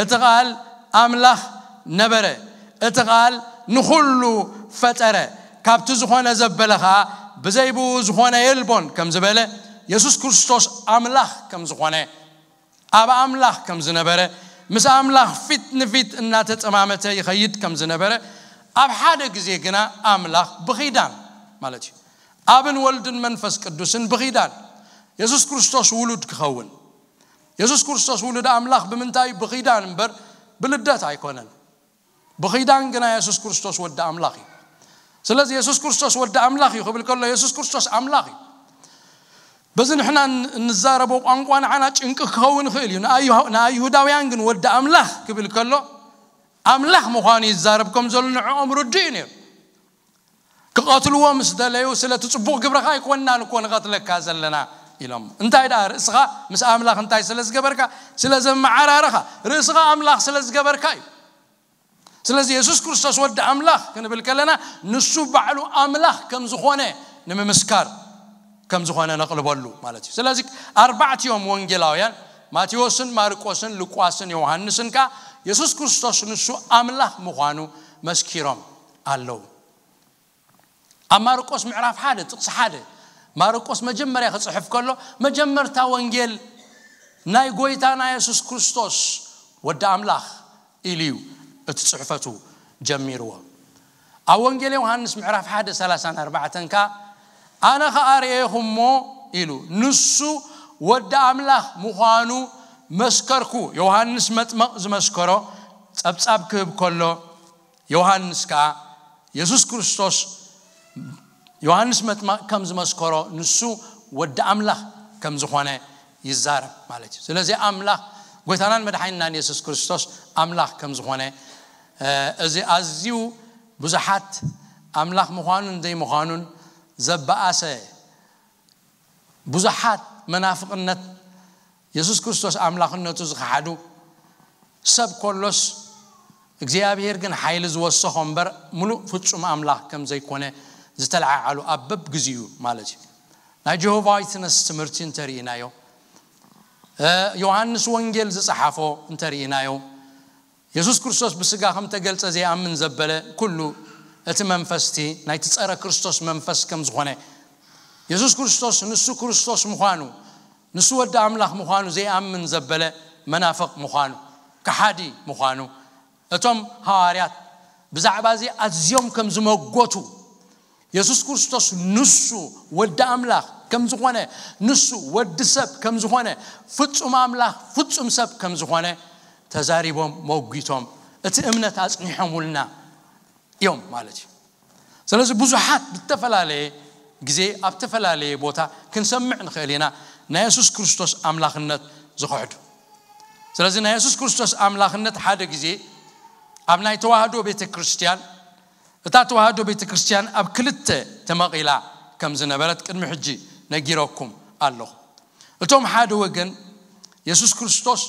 እቲ ቃል ኣምላኽ ነበረ፣ እቲ ቃል ንኹሉ ፈጠረ፣ ካብቲ ዝኾነ ዘበለ ኸኣ ብዘይ ብኡ ዝኾነ የልቦን ከም ዝበለ፣ የሱስ ክርስቶስ ኣምላኽ ከም ዝኾነ፣ ኣብ ኣምላኽ ከም ዝነበረ፣ ምስ ኣምላኽ ፊት ንፊት እናተጠማመተ ይኸይድ ከም ዝነበረ፣ ኣብ ሓደ ግዜ ግና ኣምላኽ ብኺዳን ማለት እዩ፣ ኣብን ወልድን መንፈስ ቅዱስን ብኺዳን የሱስ ክርስቶስ ውሉድ ክኸውን፣ የሱስ ክርስቶስ ውሉድ ኣምላኽ ብምንታይ? ብኺዳን እምበር ብልደት ኣይኮነን። ብኺዳን ግና የሱስ ክርስቶስ ወዲ ኣምላኽ እዩ። ስለዚ የሱስ ክርስቶስ ወዲ ኣምላኽ እዩ ክብል ከሎ የሱስ ክርስቶስ ኣምላኽ እዩ። በዚ ንሕና ን-፣ እንዛረቦ ቋንቋ ንዓና ጭንቂ ክኸውን ይኽእል እዩ። ንኣይሁ-፣ ንኣይሁዳውያን ግን ወዲ ኣምላኽ ክብል ከሎ ኣምላኽ ምዃኑ ይዛረብ ከም ዘሎ ንዕኦም ርዱእ እዩ ነይሩ። ክቐትልዎ ምስ ደለዩ፣ "ስለቲ ጽቡቕ ግብርኻ ኣይኮንናን እኮ ንቐትለካ ዘለና" ኢሎም። "እንታይ ደኣ ርእስኻ ምስ ኣምላኽ እንታይ ስለ ዝገበርካ?" ስለ ዘመዓራረኻ፣ ርእስኻ ኣምላኽ ስለ ዝገበርካ እዩ። ስለዚ የሱስ ክርስቶስ ወዲ ኣምላኽ ክንብል ከለና ንሱ ባዕሉ ኣምላኽ ከም ዝኾነ ንምምስካር ከም ዝኾነ ነቕልበሉ ማለት እዩ። ስለዚ ኣርባዕቲኦም ወንጌላውያን ማቴዎስን ማርቆስን ሉቃስን ዮሃንስን ከኣ የሱስ ክርስቶስ ንሱ ኣምላኽ ምዃኑ መስኪሮም ኣለዉ። ኣብ ማርቆስ ምዕራፍ ሓደ ጥቕሲ ሓደ፣ ማርቆስ መጀመርያ ክጽሕፍ ከሎ መጀመርታ ወንጌል ናይ ጎይታና የሱስ ክርስቶስ ወዲ ኣምላኽ ኢሉ እዩ እቲ ጽሕፈቱ ጀሚርዎ። ኣብ ወንጌል ዮሃንስ ምዕራፍ ሓደ ሰላሳን ኣርባዕተን ከኣ፣ "ኣነ ኸኣ ርኤኹ እሞ" ኢሉ፣ "ንሱ ወዲ ኣምላኽ ምዃኑ መስከርኩ።" ዮሃንስ መጥመቕ ዝመስከሮ ጸብጻብ ክህብ ከሎ፣ ዮሃንስ ከኣ የሱስ ክርስቶስ፣ ዮሃንስ መጥመቕ ከም ዝመስከሮ፣ ንሱ ወዲ ኣምላኽ ከም ዝኾነ ይዛረብ ማለት እዩ። ስለዚ ኣምላኽ፣ ጎይታናን መድሓኒናን የሱስ ክርስቶስ ኣምላኽ ከም ዝኾነ፣ እ፣ እዚ ኣዝዩ ብዙሓት ኣምላኽ ምዃኑን ዘይምዃኑን ዘበኣሰ፣ ብዙሓት መናፍቕነት፣ የሱስ ክርስቶስ ኣምላኽነቱ ዝኸሓዱ፣ ሰብ ከሎስ እግዚኣብሔር ግን ሓይሊ ዝወሰኾ እምበር፣ ምሉእ ፍጹም ኣምላኽ ከም ዘይኮነ ዝተለዓዓሉ ኣብ በብግዚኡ ማለት እዩ። ናይ ጀሆቫ ዊትነስ ትምህርቲ እንተርኢናዮ፣ እ፣ ዮሃንስ ወንጌል ዝጸሓፎ እንተርኢናዮ፣ የሱስ ክርስቶስ ብስጋ ከም ተገልጸ ዘይኣምን ዘበለ ኩሉ፣ እቲ መንፈስቲ ናይቲ ጸረ ክርስቶስ መንፈስ ከም ዝኾነ፣ የሱስ ክርስቶስ ንሱ ክርስቶስ ምዃኑ፣ ንሱ ወዲ ኣምላኽ ምዃኑ ዘይኣምን ዘበለ መናፍቕ ምዃኑ፣ ከሓዲ ምዃኑ፣ እቶም ሃዋርያት ብዛዕባ እዚ ኣዝዮም ከም ዝመጎቱ፣ የሱስ ክርስቶስ ንሱ ወዲ ኣምላኽ ከም ዝኾነ፣ ንሱ ወዲ ሰብ ከም ዝኾነ፣ ፍጹም ኣምላኽ ፍጹም ሰብ ከም ዝኾነ ተዛሪቦም መጒቶም እቲ እምነት ኣጽኒሖምልና እዮም ማለት እዩ። ስለዚ ብዙሓት ብተፈላለየ ግዜ ኣብ ተፈላለየ ቦታ ክንሰምዕ ንኽእል ኢና ናይ የሱስ ክርስቶስ ኣምላኽነት ዝኽሕዱ። ስለዚ ናይ የሱስ ክርስቶስ ኣምላኽነት ሓደ ግዜ ኣብ ናይ ተዋህዶ ቤተ ክርስቲያን፣ እታ ተዋህዶ ቤተ ክርስቲያን ኣብ ክልተ ተመቒላ ከም ዝነበረት ቅድሚ ሕጂ ነጊረኩም ኣለኹ። እቶም ሓደ ወገን የሱስ ክርስቶስ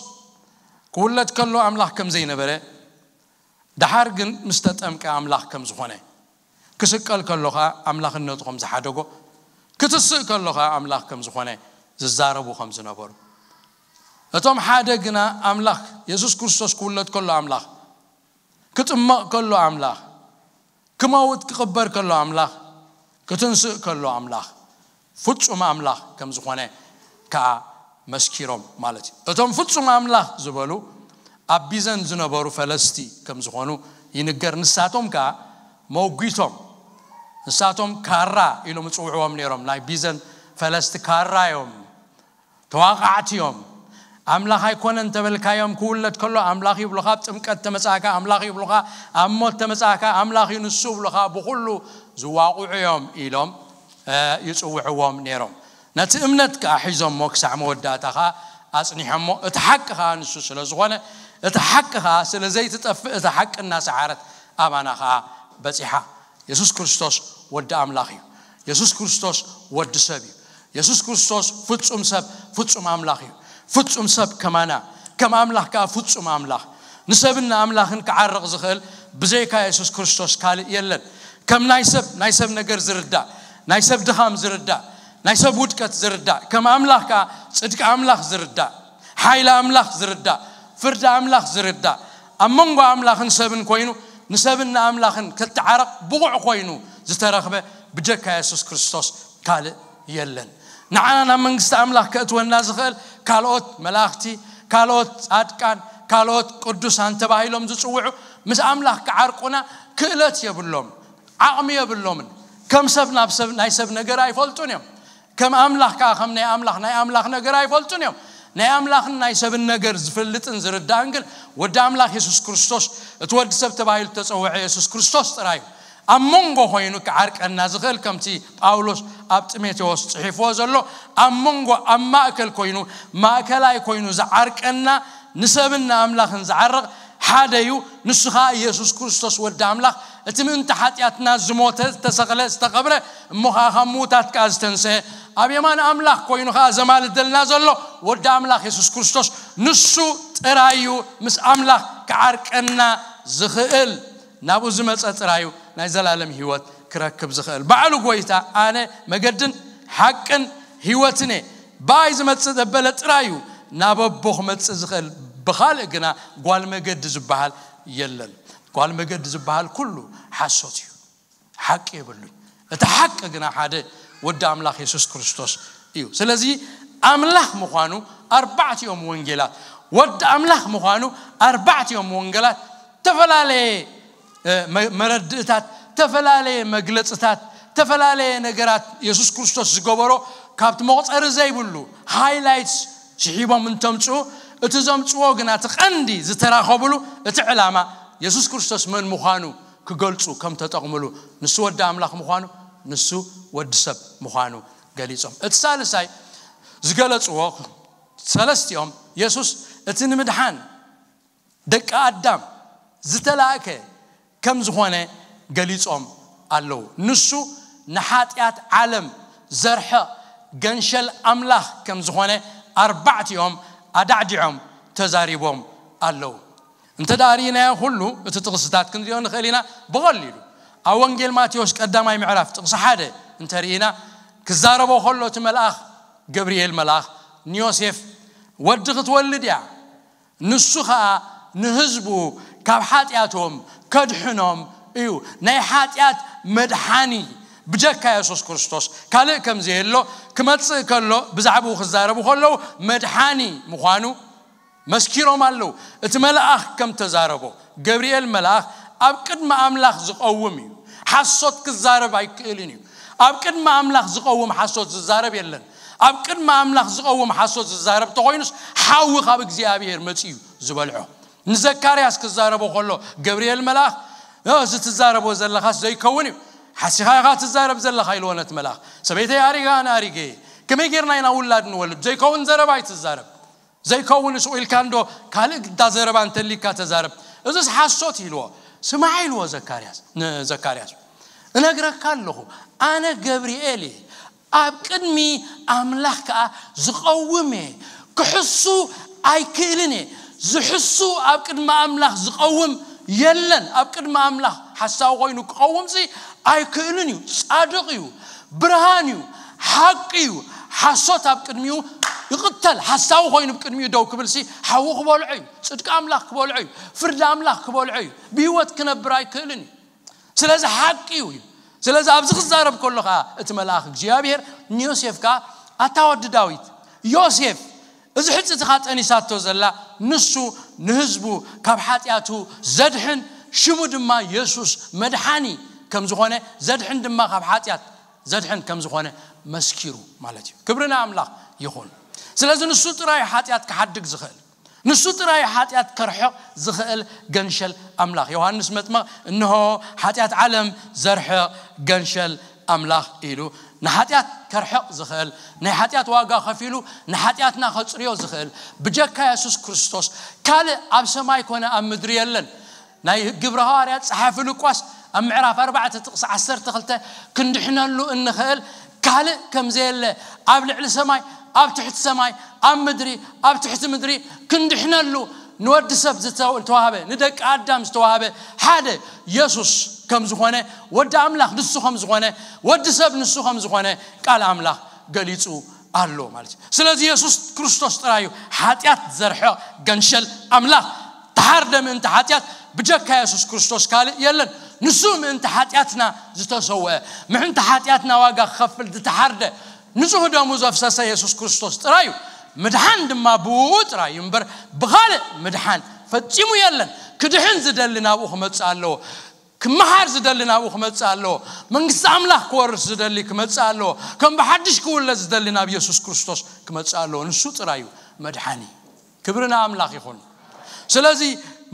ክውለድ ከሎ ኣምላኽ ከም ዘይነበረ፣ ደሓር ግን ምስ ተጠምቀ ኣምላኽ ከም ዝኾነ፣ ክስቀል ከሎ ኸኣ ኣምላኽነቱ ከም ዝሓደጎ፣ ክትስእ ከሎ ኸኣ ኣምላኽ ከም ዝኾነ ዝዛረቡ ከም ዝነበሩ፣ እቶም ሓደ ግና ኣምላኽ የሱስ ክርስቶስ ክውለድ ከሎ ኣምላኽ፣ ክጥመቕ ከሎ ኣምላኽ፣ ክመውት ክቕበር ከሎ ኣምላኽ፣ ክትንስእ ከሎ ኣምላኽ፣ ፍጹም ኣምላኽ ከም ዝኾነ ከኣ መስኪሮም ማለት እዩ። እቶም ፍጹም ኣምላኽ ዝበሉ ኣብ ቢዘን ዝነበሩ ፈለስቲ ከም ዝኾኑ ይንገር። ንሳቶም ከኣ መጒቶም፣ ንሳቶም ካራ ኢሎም ይጽውዕዎም ነይሮም። ናይ ቢዘን ፈለስቲ ካራ እዮም፣ ተዋቓዕቲ እዮም። ኣምላኽ ኣይኮነን ተበልካዮም፣ ክውለድ ከሎ ኣምላኽ ይብሉኻ፣ ኣብ ጥምቀት ተመጻእካ ኣምላኽ ይብሉኻ፣ ኣብ ሞት ተመጻእካ ኣምላኽ እዩ ንሱ ይብሉኻ፣ ብኹሉ ዝዋቕዑ እዮም ኢሎም እ፣ ይጽውዕዎም ነይሮም። ነቲ እምነት ከኣ ሒዞሞ ክሳዕ መወዳእታ ከኣ ኣጽኒሖሞ። እቲ ሓቂ ከኣ ንሱ ስለ ዝኾነ፣ እቲ ሓቂ ከኣ ስለ ዘይትጠፍእ፣ እታ ሓቂ እናሰዓረት ኣባና ከኣ በጺሓ። የሱስ ክርስቶስ ወዲ ኣምላኽ እዩ። የሱስ ክርስቶስ ወዲ ሰብ እዩ። የሱስ ክርስቶስ ፍጹም ሰብ፣ ፍጹም ኣምላኽ እዩ። ፍጹም ሰብ ከማና፣ ከም ኣምላኽ ከኣ ፍጹም ኣምላኽ። ንሰብን ንኣምላኽን ክዓርቕ ዝኽእል ብዘይካ የሱስ ክርስቶስ ካልእ የለን። ከም ናይ ሰብ፣ ናይ ሰብ ነገር ዝርዳእ፣ ናይ ሰብ ድኻም ዝርዳእ፣ ናይ ሰብ ውድቀት ዝርዳእ፣ ከም ኣምላኽ ከኣ ጽድቂ ኣምላኽ ዝርዳእ፣ ሓይሊ ኣምላኽ ዝርዳእ፣ ፍርዲ ኣምላኽ ዝርዳእ፣ ኣብ መንጎ ኣምላኽን ሰብን ኮይኑ፣ ንሰብን ንኣምላኽን ክተዓረቕ ብቑዕ ኮይኑ ዝተረኽበ ብጀካ የሱስ ክርስቶስ ካልእ የለን። ንዓና ናብ መንግስቲ ኣምላኽ ከእትወና ዝኽእል ካልኦት መላእኽቲ፣ ካልኦት ጻድቃን፣ ካልኦት ቅዱሳን ተባሂሎም ዝጽውዑ ምስ ኣምላኽ ክዓርቁና ክእለት የብሎም፣ ዓቕሚ የብሎምን። ከም ሰብ ናብ ሰብ ናይ ሰብ ነገር ኣይፈልጡን እዮም። ከም ኣምላኽ ከኣ ከም ናይ ኣምላኽ ናይ ኣምላኽ ነገር ኣይፈልጡን እዮም። ናይ ኣምላኽን ናይ ሰብን ነገር ዝፈልጥን ዝርዳእን ግን ወዲ ኣምላኽ የሱስ ክርስቶስ፣ እቲ ወዲ ሰብ ተባሂሉ ተጸውዐ የሱስ ክርስቶስ ጥራይ እዩ። ኣብ መንጎ ኮይኑ ክዓርቀና ዝኽእል፣ ከምቲ ጳውሎስ ኣብ ጢሞቴዎስ ጽሒፍዎ ዘሎ፣ ኣብ መንጎ፣ ኣብ ማእከል ኮይኑ፣ ማእከላይ ኮይኑ ዝዓርቀና፣ ንሰብን ንኣምላኽን ዝዓርቕ ሓደ እዩ። ንሱ ኸኣ ኢየሱስ ክርስቶስ ወዲ ኣምላኽ፣ እቲ ምእንቲ ሓጢኣትና ዝሞተ፣ ዝተሰቕለ፣ ዝተቐብረ፣ እሞ ኸኣ ካብ ምዉታት ከኣ ዝተንስአ፣ ኣብ የማን ኣምላኽ ኮይኑ ኸኣ ዘማልደልና ዘሎ ወዲ ኣምላኽ የሱስ ክርስቶስ፣ ንሱ ጥራይ እዩ ምስ ኣምላኽ ክዓርቀና ዝኽእል። ናብኡ ዝመጸ ጥራይ እዩ ናይ ዘላለም ህይወት ክረክብ ዝኽእል። ባዕሉ ጐይታ፣ ኣነ መገድን ሓቅን ህይወትን እየ፣ ብኣይ ዝመጽእ ዘበለ ጥራይ እዩ ናብ ኣቦ ክመጽእ ዝኽእል፣ ብኻልእ ግና ጓል መገዲ ዝበሃል የለን። ጓል መገዲ ዝበሃል ኩሉ ሓሶት እዩ፣ ሓቂ የብሉን። እቲ ሓቂ ግና ሓደ ወዲ ኣምላኽ የሱስ ክርስቶስ እዩ። ስለዚ ኣምላኽ ምዃኑ ኣርባዕቲኦም ወንጌላት፣ ወዲ ኣምላኽ ምዃኑ ኣርባዕቲኦም ወንጌላት፣ ዝተፈላለየ እ፣ መ-፣ መረድእታት፣ ዝተፈላለየ መግለጽታት፣ ዝተፈላለየ ነገራት የሱስ ክርስቶስ ዝገበሮ ካብቲ መቑጸሪ ዘይብሉ ሃይላይትስ ስሒቦም እንተምጽኡ፣ እቲ ዘምጽዎ ግና እቲ ቀንዲ ዝተራኸብሉ እቲ ዕላማ የሱስ ክርስቶስ መን ምዃኑ ክገልጹ ከም ተጠቕምሉ፣ ንሱ ወዲ ኣምላኽ ምዃኑ፣ ንሱ ወዲ ሰብ ምዃኑ ገሊጾም። እቲ ሳልሳይ ዝገለጽዎ ሰለስቲኦም የሱስ እቲ ንምድሓን ደቂ ኣዳም ዝተላእከ ከም ዝኾነ ገሊጾም ኣለዉ። ንሱ ንሓጢኣት ዓለም ዘርሕቕ ገንሸል ኣምላኽ ከም ዝኾነ ኣርባዕቲኦም ኣዳዕዲዖም ተዛሪቦም ኣለዉ። እንተ ደኣ ርኢናዮ ኩሉ እቲ ጥቕስታት ክንሪኦ ንኽእል ኢና ብቐሊሉ። ኣብ ወንጌል ማቴዎስ ቀዳማይ ምዕራፍ ጥቕሲ ሓደ እንተ ርኢና ክዛረቦ ከሎ እቲ መልኣኽ ገብርኤል መልኣኽ ንዮሴፍ ወዲ ክትወልድ እያ፣ ንሱ ኸኣ ንህዝቡ ካብ ሓጢኣቶም ከድሕኖም እዩ። ናይ ሓጢኣት መድሓኒ ብጀካ የሱስ ክርስቶስ ካልእ ከም ዘየሎ ክመጽእ ከሎ ብዛዕባኡ ክዛረቡ ከለዉ መድሓኒ ምዃኑ መስኪሮም ኣለዉ። እቲ መልኣኽ ከም ተዛረቦ ገብርኤል መልኣኽ ኣብ ቅድሚ ኣምላኽ ዝቐውም እዩ። ሓሶት ክዛረብ ኣይክእልን እዩ። ኣብ ቅድሚ ኣምላኽ ዝቐውም ሓሶት ዝዛረብ የለን። ኣብ ቅድሚ ኣምላኽ ዝቐውም ሓሶት ዝዛረብ ተኾይኑስ፣ ሓዊ ካብ እግዚኣብሔር መጺኡ ዝበልዖ። ንዘካርያስ ክዛረቦ ከሎ፣ ገብርኤል መልኣኽ፣ "እ፣ እዚ ትዛረቦ ዘለኻስ ዘይከውን እዩ። ሓሲኻ ኢኻ ትዛረብ ዘለኻ" ኢልዎ ነቲ መልኣኽ። "ሰበይተይ ኣሪጋ፣ ኣነ ኣሪገ እየ። ከመይ ጌርና ኢና ውላድ ንወልድ? ዘይከውን ዘረባ ኣይትዛረብ። ዘይከውን ስቕ ኢልካ እንዶ ካልእ ግዳ ዘረባ እንተሊካ ተዛረብ። እዚስ ሓሶት" ኢልዎ። "ስማዕ" ኢልዎ ዘካርያስ፣ ንዘካርያስ፣ "እነግረካ ኣለኹ፣ ኣነ ገብርኤል እየ። ኣብ ቅድሚ ኣምላኽ ከኣ ዝቐውም እየ። ክሕሱ ኣይክእልን እየ። ዝሕሱ ኣብ ቅድሚ ኣምላኽ ዝቐውም የለን። ኣብ ቅድሚ ኣምላኽ ሓሳዊ ኮይኑ ክቐውምሲ ኣይክእልን እዩ። ጻድቕ እዩ፣ ብርሃን እዩ፣ ሓቂ እዩ። ሓሶት ኣብ ቅድሚኡ ይቕተል። ሓሳዊ ኮይኑ ብቅድሚኡ ደው ክብልሲ ሓዊ ክበልዖ እዩ። ጽድቂ ኣምላኽ ክበልዖ እዩ። ፍርዲ ኣምላኽ ክበልዖ እዩ። ብህይወት ክነብር ኣይክእልን እዩ። ስለዚ ሓቂ እዩ" እዩ። ስለዚ ኣብዚ ክዛረብ ከሎ ኸዓ እቲ መልኣኽ እግዚኣብሔር ንዮሴፍ ከኣ፣ "ኣታ ወዲ ዳዊት፣ ዮሴፍ፣ እዚ ሕጽትኻ ጠኒሳቶ ዘላ፣ ንሱ ንህዝቡ ካብ ሓጢኣቱ ዘድሕን፣ ሽሙ ድማ የሱስ መድሓኒ ከም ዝኾነ፣ ዘድሕን ድማ ካብ ሓጢኣት ዘድሕን ከም ዝኾነ መስኪሩ" ማለት እዩ። ክብሪ ንኣምላኽ ይኹን። ስለዚ ንሱ ጥራይ ሓጢኣት ክሓድግ ዝኽእል፣ ንሱ ጥራይ ሓጢኣት ከርሕቕ ዝኽእል ገንሸል ኣምላኽ። ዮሃንስ መጥምቕ፣ "እንሆ ሓጢኣት ዓለም ዘርሕቕ ገንሸል ኣምላኽ" ኢሉ ንሓጢኣት ከርሕቕ ዝኽእል፣ ናይ ሓጢኣት ዋጋ ከፊሉ ንሓጢኣትና ከጽርዮ ዝኽእል ብጀካ የሱስ ክርስቶስ ካልእ ኣብ ሰማይ ኮነ ኣብ ምድሪ የለን። ናይ ግብረ ሃዋርያት ጸሓፊ ሉቃስ ኣብ ምዕራፍ ኣርባዕተ ጥቕሲ ዓሰርተ ክልተ ክንድሕነሉ እንኽእል ካልእ ከም ዘየለ፣ ኣብ ልዕሊ ሰማይ፣ ኣብ ትሕቲ ሰማይ፣ ኣብ ምድሪ፣ ኣብ ትሕቲ ምድሪ ክንድሕነሉ ንወዲ ሰብ ዝተው-፣ ዝተዋህበ፣ ንደቂ ኣዳም ዝተዋህበ ሓደ የሱስ ከም ዝኾነ፣ ወዲ ኣምላኽ ንሱ ከም ዝኾነ፣ ወዲ ሰብ ንሱ ከም ዝኾነ ቃል ኣምላኽ ገሊጹ ኣሎ ማለት እዩ። ስለዚ የሱስ ክርስቶስ ጥራይ እዩ ሓጢኣት ዘርሕቕ ገንሸል ኣምላኽ። ተሓርደ ምእንቲ ሓጢኣት ብጀካ የሱስ ክርስቶስ ካልእ የለን። ንሱ ምእንቲ ሓጢኣትና ዝተሰውአ፣ ምእንቲ ሓጢኣትና ዋጋ ክኸፍል ዝተሓርደ፣ ንጹህ ደሙ ዘፍሰሰ የሱስ ክርስቶስ ጥራይ እዩ። ምድሓን ድማ ብኡ ጥራይ እዩ እምበር ብኻልእ ምድሓን ፈጺሙ የለን። ክድሕን ዝደሊ ናብኡ ክመጽእ ኣለዎ። ክመሃር ዝደሊ ናብኡ ክመጽእ ኣለዎ። መንግስቲ ኣምላኽ ክወርስ ዝደሊ ክመጽእ ኣለዎ። ከም ብሓድሽ ክውለድ ዝደሊ ናብ የሱስ ክርስቶስ ክመጽእ ኣለዎ። ንሱ ጥራይ እዩ መድሓኒ። ክብሪ ንኣምላኽ ይኹን። ስለዚ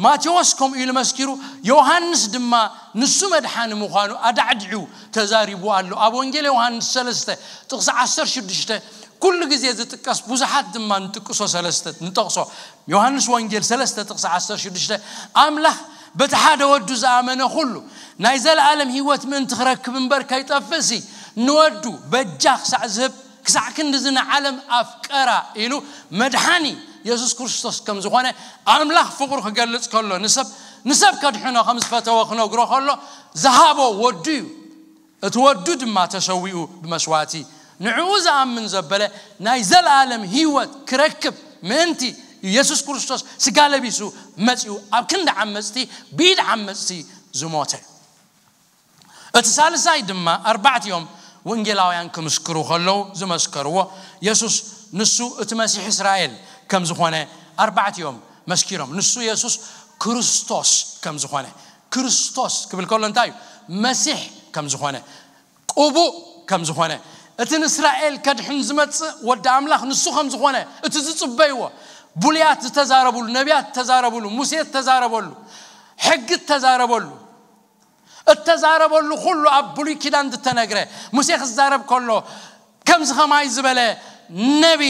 ማቴዎስ ከምኡ ኢሉ መስኪሩ፣ ዮሃንስ ድማ ንሱ መድሓኒ ምዃኑ ኣዳዕዲዑ ተዛሪቡ ኣሎ። ኣብ ወንጌል ዮሃንስ ሰለስተ ጥቕሲ ዓሰርተ ሽዱሽተ ኩሉ ግዜ ዝጥቀስ፣ ብዙሓት ድማ ንጥቅሶ፣ ሰለስተ ንጠቕሶ። ዮሃንስ ወንጌል ሰለስተ ጥቕሲ ዓሰርተ ሽዱሽተ፣ "ኣምላኽ በቲ ሓደ ወዱ ዝኣመነ ኩሉ ናይ ዘለኣለም ህይወት ምእንቲ ክረክብ እምበር ከይጠፍእሲ፣ ንወዱ በጃ ክሳዕ ዝህብ፣ ክሳዕ ክንድዚ ንዓለም ኣፍቀራ" ኢሉ መድሓኒ የሱስ ክርስቶስ ከም ዝኾነ፣ ኣምላኽ ፍቕሩ ክገልጽ ከሎ፣ ንሰብ፣ ንሰብ ከድሕኖ ከም ዝፈተወ ክነግሮ ከሎ፣ ዝሃቦ ወዱ እዩ። እቲ ወዱ ድማ ተሰዊኡ ብመስዋእቲ ንዕኡ ዝኣምን ዘበለ ናይ ዘለኣለም ህይወት ክረክብ ምእንቲ፣ የሱስ ክርስቶስ ስጋ ለቢሱ መጺኡ፣ ኣብ ክንዲ ዓመጽቲ፣ ብኢድ ዓመጽቲ ዝሞተ። እቲ ሳልሳይ ድማ፣ ኣርባዕቲኦም ወንጌላውያን ክምስክሩ ከለዉ ዝመስከርዎ፣ የሱስ ንሱ እቲ መሲሕ እስራኤል ከም ዝኾነ ኣርባዕቲኦም መስኪሮም። ንሱ የሱስ ክርስቶስ ከም ዝኾነ፣ ክርስቶስ ክብል ከሎ እንታይ እዩ? መሲሕ ከም ዝኾነ፣ ቅቡእ ከም ዝኾነ፣ እቲ ንእስራኤል ከድሕን ዝመጽእ ወዲ ኣምላኽ ንሱ ከም ዝኾነ፣ እቲ ዝጽበይዎ፣ ብሉያት ዝተዛረብሉ፣ ነቢያት ዝተዛረብሉ፣ ሙሴ ዝተዛረበሉ፣ ሕጊ እተዛረበሉ፣ እተዛረበሉ ኩሉ ኣብ ብሉይ ኪዳን ዝተነግረ፣ ሙሴ ክዛረብ ከሎ፣ ከምዚ ኸማይ ዝበለ ነቢ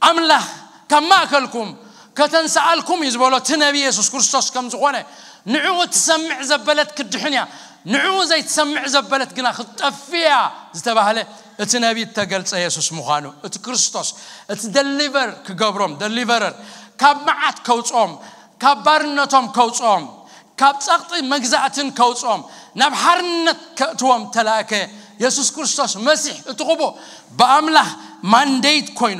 ኣምላኽ ካብ ማእከልኩም ከተንስኣልኩም እዩ ዝበሎ፣ እቲ ነቢ የሱስ ክርስቶስ ከም ዝኾነ፣ ንዕኡ እትሰምዕ ዘበለት ክትድሕን እያ፣ ንዕኡ ዘይትሰምዕ ዘበለት ግና ክትጠፍእ እያ ዝተባህለ፣ እቲ ነቢ እተገልጸ የሱስ ምዃኑ፣ እቲ ክርስቶስ፣ እቲ ደሊቨር ክገብሮም፣ ደሊቨረር፣ ካብ መዓት ከውጽኦም፣ ካብ ባርነቶም ከውጽኦም፣ ካብ ጸቕጢ መግዛእትን ከውጽኦም፣ ናብ ሓርነት ከእትዎም ተላእከ። የሱስ ክርስቶስ መሲሕ፣ እቲ ቅቡእ፣ ብኣምላኽ ማንዴት ኮይኑ፣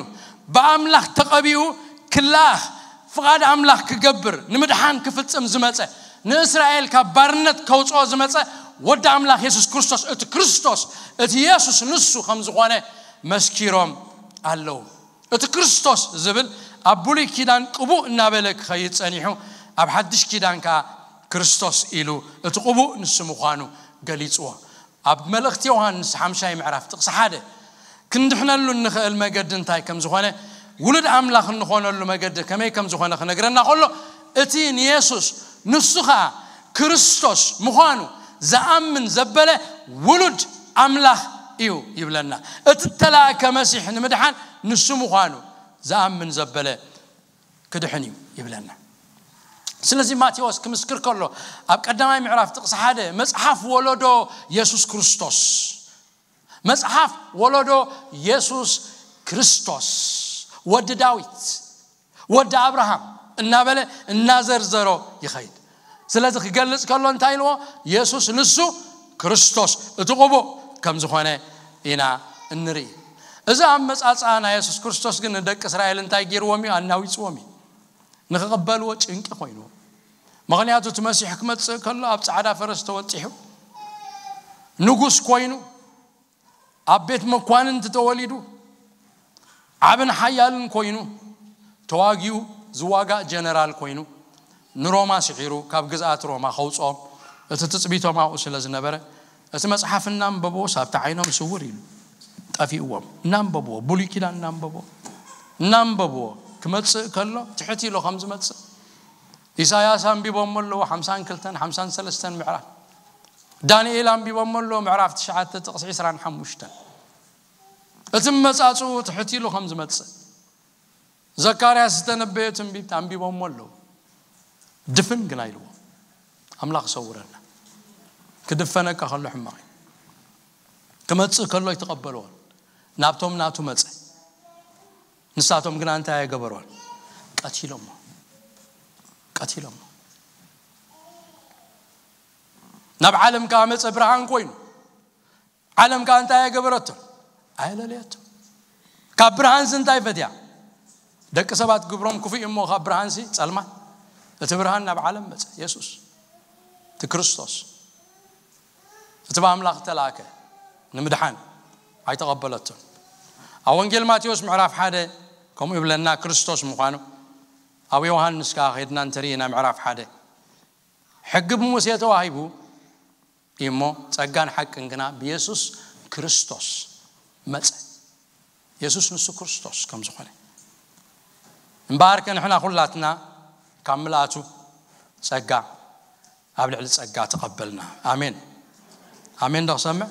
ብኣምላኽ ተቐቢኡ ክለኣኽ፣ ፍቓድ ኣምላኽ ክገብር፣ ንምድሓን ክፍጽም ዝመጸ፣ ንእስራኤል ካብ ባርነት ከውጽኦ ዝመጸ ወዲ ኣምላኽ የሱስ ክርስቶስ፣ እቲ ክርስቶስ፣ እቲ የሱስ ንሱ ከም ዝኾነ መስኪሮም ኣለዉ። እቲ ክርስቶስ ዝብል ኣብ ብሉይ ኪዳን ቅቡእ እናበለ ክኸይድ ጸኒሑ፣ ኣብ ሓድሽ ኪዳን ከኣ ክርስቶስ ኢሉ እቲ ቅቡእ ንሱ ምዃኑ ገሊጽዎ። ኣብ መልእኽቲ ዮሃንስ ሓምሻይ ምዕራፍ ጥቕሲ ሓደ ክንድሕነሉ እንኽእል መገዲ እንታይ ከም ዝኾነ፣ ውሉድ ኣምላኽ እንኾነሉ መገዲ ከመይ ከም ዝኾነ ክነግረና ከሎ፣ እቲ ንየሱስ ንሱ ኸኣ ክርስቶስ ምዃኑ ዝኣምን ዘበለ ውሉድ ኣምላኽ እዩ ይብለና። እቲ እተላእከ መሲሕ ንምድሓን ንሱ ምዃኑ ዝኣምን ዘበለ ክድሕን እዩ ይብለና። ስለዚ ማቴዎስ ክምስክር ከሎ ኣብ ቀዳማይ ምዕራፍ ጥቕሲ ሓደ መጽሓፍ ወለዶ የሱስ ክርስቶስ፣ መጽሓፍ ወለዶ የሱስ ክርስቶስ፣ ወዲ ዳዊት፣ ወዲ ኣብርሃም እናበለ እናዘርዘሮ ይኸይድ። ስለዚ ክገልጽ ከሎ እንታይ ኢልዎ? የሱስ ንሱ ክርስቶስ እቲ ቅቡእ ከም ዝኾነ ኢና እንርኢ። እዚ ኣመጻጽኣ ናይ የሱስ ክርስቶስ ግን ንደቂ እስራኤል እንታይ ገይርዎም እዩ? ኣናዊጽዎም እዩ። ንኽቕበልዎ ጭንቂ ኮይኑ። ምኽንያቱ እቲ መሲሕ ክመጽእ ከሎ ኣብ ጻዕዳ ፈረስ ተወጢሑ፣ ንጉስ ኮይኑ፣ ኣብ ቤት መኳንንቲ ተወሊዱ፣ ዓብን ሓያልን ኮይኑ፣ ተዋጊኡ ዝዋጋእ ጀነራል ኮይኑ፣ ንሮማ ስዒሩ ካብ ግዝኣት ሮማ ከውፅኦም እቲ ትጽቢቶም ኣብኡ ስለ ዝነበረ፣ እቲ መጽሓፍ እናንበብዎ ሳብቲ ዓይኖም ስውር ኢሉ ጠፊእዎም። እናንበብዎ፣ ብሉይ ኪዳን እናንበብዎ፣ እናንበብዎ ክመጽእ ከሎ ትሕት ኢሉ ከም ዝመጽእ ኢሳያስ ኣንቢቦሞ ኣለዎ፣ ሓምሳን ክልተን ሓምሳን ሰለስተን ምዕራፍ። ዳንኤል ኣንቢቦሞ ኣለዎ፣ ምዕራፍ ትሽዓተ ጥቕሲ ዕስራን ሓሙሽተን። እቲ መጻጽኡ ትሕት ኢሉ ከም ዝመጽእ ዘካርያስ ዝተነበየ ትንቢት ኣንቢቦሞ ኣለዉ። ድፍን ግን ኣይልዎ። ኣምላኽ ሰውረና። ክድፈነካ ከሎ ሕማቕ እዩ። ክመጽእ ከሎ ኣይተቐበልዎን። ናብቶም ናቱ መጸ። ንሳቶም ግና እንታይ ኣይገበርዎን? ቀቲሎሞ። ቀቲሎሞ። ናብ ዓለም ከኣ መጸ፣ ብርሃን ኮይኑ። ዓለም ከኣ እንታይ ኣይገበረቶን? ኣየለለየቶ። ካብ ብርሃንሲ እንታይ ፈትያ? ደቂ ሰባት ግብሮም ክፉእ እዩ እሞ ካብ ብርሃንሲ ጸልማት። እቲ ብርሃን ናብ ዓለም መጸ፣ የሱስ። እቲ ክርስቶስ። እቲ ብኣምላኽ ተላእከ ንምድሓን ኣይተቐበለቶን። ኣብ ወንጌል ማቴዎስ ምዕራፍ ሓደ ከምኡ ይብለና ክርስቶስ ምዃኑ። ኣብ ዮሃንስ ከኣ ኸድና እንተርኢና ምዕራፍ ሓደ። ሕጊ ብሙሴ ተዋሂቡ እዩ እሞ ጸጋን ሓቅን ግና ብየሱስ ክርስቶስ መጸ። የሱስ ንሱ ክርስቶስ ከም ዝኾነ። እምበኣር ከ ንሕና ኩላትና ካብ ምልኣቱ ጸጋ ኣብ ልዕሊ ጸጋ ተቐበልና። ኣሜን። ኣሜን ዶ ክሰምዕ?